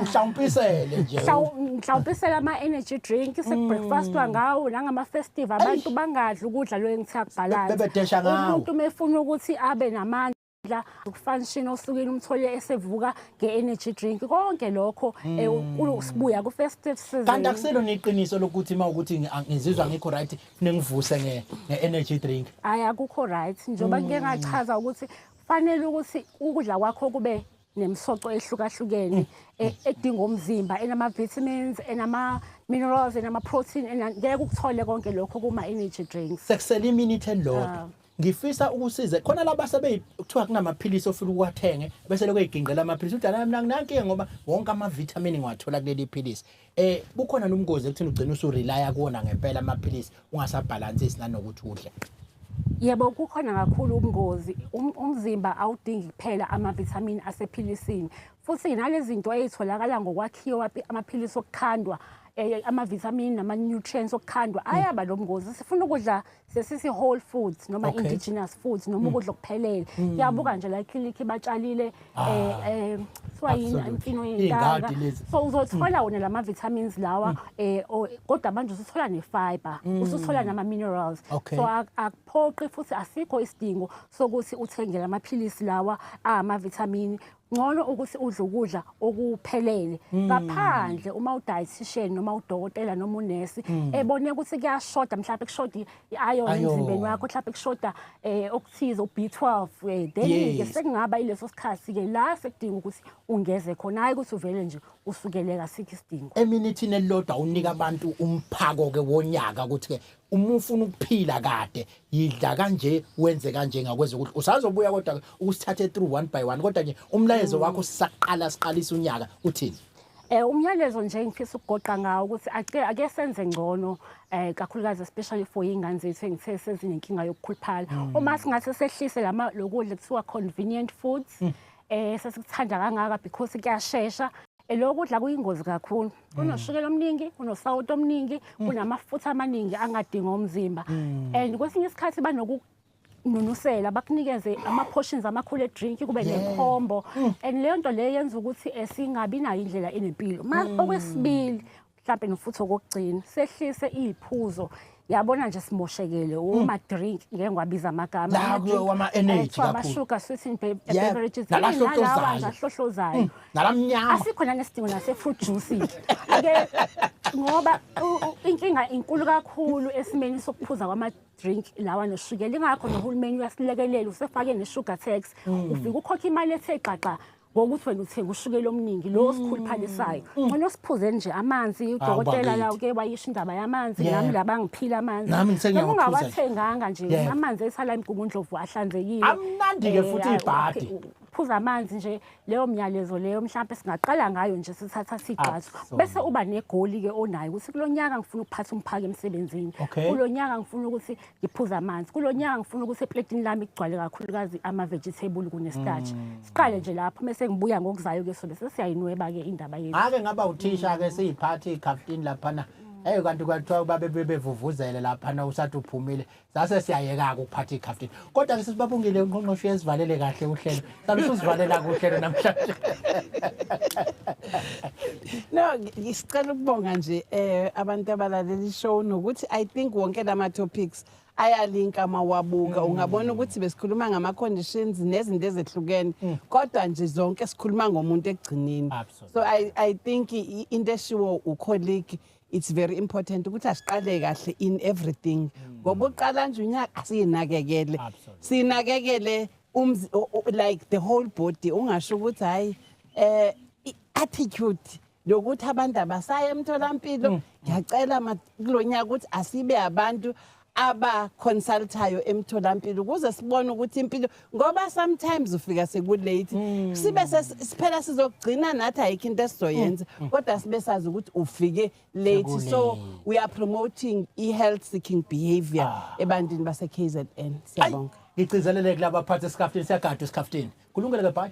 Speaker 1: Uhlawumpisele nje.
Speaker 6: Mhlawumpisele ama-energy drink, sekubreakfastwa ngawo nangama-festive, abantu bangadli ukudla lo engithe akubhalansi.
Speaker 1: Bebedesha ngawo.
Speaker 6: Umuntu uma efuna ukuthi abe namandla ukufunction osukwini, umthole esevuka nge-energy drink. Konke lokho sibuya ku-festive season.
Speaker 1: Kanti akuselo neqiniso lokuthi uma ukuthi ngizizwa ngikho right, kufanele ngivuse nge-energy drink?
Speaker 6: Hayi, akukho right, njengoba ngike ngachaza ukuthi fanele ukuthi ukudla kwakho kube nemisoco ehlukahlukene edinga umzimba, enama-vitamins, enama-minerals, enama-protein, ngeke ukuthole konke lokho kuma-energy drinks.
Speaker 1: Sekusele iminute elilodwa. Ngifisa ukusiza khona laba sebe kuthiwa kunamaphilisi ofika uwathenge, bese lokuyigingqela amaphilisi, uthi mina nginankinga ngoba wonke ama-vitamin ngiwathola kuleli philisi. Bukhona nomngozi ekuthini ugcine usurelya kuwona ngempela amaphilisi, ungasabhalansisi nanokuthi udle?
Speaker 6: Yebo, kukhona kakhulu ubungozi. Umzimba awudingi kuphela amavithamini asephilisini, futhi nalezi zinto ey'tholakala ngokwakhiwa amaphilisi okukhandwa. Ama-vitamin nama-nutrients okukhandwa ayaba nobungozi. Sifuna ukudla sesithi whole foods noma indigenous foods noma ukudla okuphelele. Ngiyabuka nje la eklinikhi batshalile kuthiwa yini, imfino yentaka.
Speaker 1: Iy'ngadi lezi.
Speaker 6: So uzothola wona lama vitamins lawa, kodwa manje usuthola ne-fiber, usuthola nama-minerals. So akuphoqi futhi asikho isidingo sokuthi uthenge lamaphilisi lawa amavithamini. Ngcono ukuthi udle ukudla okuphelele, ngaphandle uma u-dietitian noma udokotela noma unesi ebone ukuthi kuyashoda, mhlawumbe kushoda i-iron
Speaker 1: Iron.
Speaker 6: emzimbeni wakho, mhlawumbe kushoda okuthize u-B12, then ke sekungaba ileso sikhathi ke la sekudinga ukuthi ungeze khona, hayi ukuthi uvele nje usukeleka, sikho isidingo.
Speaker 1: Eminithini elilodwa unika abantu umphako ke wonyaka ukuthi ke uma ufuna ukuphila kade, yidla kanje, wenze kanje ngakwezokudla. Usazobuya kodwa ukusithathe through one by one, kodwa nje umlayezo wakho sisaqala siqalisa unyaka uthini?
Speaker 6: Umyalezo nje ngifisa ukugoqa ngawo ukuthi ake senze ngcono, kakhulukazi especially for ingane zethu engithe sezinenkinga yokukhuluphala. Uma singase sehlise lama lokudla kuthiwa convenient foods, sesikuthanda kangaka because kuyashesha. Lokudla kuyingozi kakhulu. Kunoshukela omningi, kunosawoti omningi, kunamafutha amaningi angadingwa umzimba. And kwesinye isikhathi banokununusela bakunikeze ama-portions amakhulu e-drink, kube ne-combo, and leyo nto leyo yenza ukuthi singabi nayo indlela enempilo. Okwesibili mhlawumbe nofuthi okokugcina, sehlise iy'phuzo. Yabona nje simoshekele uma-drink, ngeke ngiwabiza amagama.
Speaker 1: La
Speaker 6: Ama-drink,
Speaker 1: kuyo wama-energy
Speaker 6: kuthiwa
Speaker 1: kakhulu.
Speaker 6: ama-sugar sweetened beverages.
Speaker 1: Nalahlohlozayo.
Speaker 6: Nalawa nje ahlohlozayo.
Speaker 1: Nalamnyama.
Speaker 6: Asikho nanesidingo nase-fruit juice ake, ngoba inkinga inkulu kakhulu esimeni sokuphuza kwama-drink lawa noshukela. Ingakho nohulumeni uyasilekelela, usefake ne-sugar tax. Ufike ukhokhe imali ethe xaxa ngokuthi wena uthenga ushukela omningi lo osikhuluphalisayo. Ngcono siphuze nje amanzi. Udokotela la uke wayisho indaba yamanzi, nami la bangiphila amanzi.
Speaker 1: Nami ngisengiyawaphuzela.
Speaker 6: Noma ungawathenganga nje amanzi esala eMgungundlovu ahlanzekile.
Speaker 1: Amnandi-ke futhi ibhadi.
Speaker 6: Phuza amanzi nje. Leyo myalezo leyo mhlawumbe singaqala ngayo nje, sithatha sigqathu. Bese uba ne-goal-ke onayo ukuthi kulo nyaka ngifuna ukuphatha umphako emsebenzini. Kulo nyaka ngifuna ukuthi ngiphuze amanzi. Kulo nyaka ngifuna ukuthi epletini lami kugcwale kakhulukazi ama-vegetable kune-starch. Siqale nje lapho, mese ngibuya ngokuzayo-ke sobe sesiyayinweba-ke indaba yethu.
Speaker 1: Ake ngaba uthisha-ke, siyiphathi ikhafutini laphana. Hey, kanti kwathiwa babe bebevuvuzele laphana usathi uphumile, sase siyayeka-ke ukuphatha ikhafutini. Kodwa-ke sesibabongile, ungqongqoshe uyezivalele kahle uhlelo, sabe usuzivalela kuhlelo namhlanje.
Speaker 2: No, sicela ukubonga nje abantu abalalela i-show, nokuthi I think wonke lama topics ayalinka mawabuka. Ungabona ukuthi besikhuluma ngama conditions nezinto ezehlukene, kodwa nje zonke sikhuluma ngomuntu ekugcineni. So I think into eshiwo u-colleague, it's very important ukuthi asiqale kahle in everything, ngoba uqala nje unyaka asiyinakekele, sinakekele like the whole body. Ungasho ukuthi hayi, attitude yokuthi abantu abasaye emtholampilo. Ngiyacela kulonyaka ukuthi asibe abantu aba-consultayo emtholampilo ukuze sibone ukuthi impilo, ngoba sometimes ufika seku-late, sibe siphela sizogcina nathi ayikho into esizoyenza, kodwa sibe sazi ukuthi ufike late. So we are promoting i-health seeking behavior ebantwini base-KZN. Siyabonga.
Speaker 1: Ngigcizelele kulaba phathi esikhafutini, siyagada esikhafutini. Kulungile ke, bye.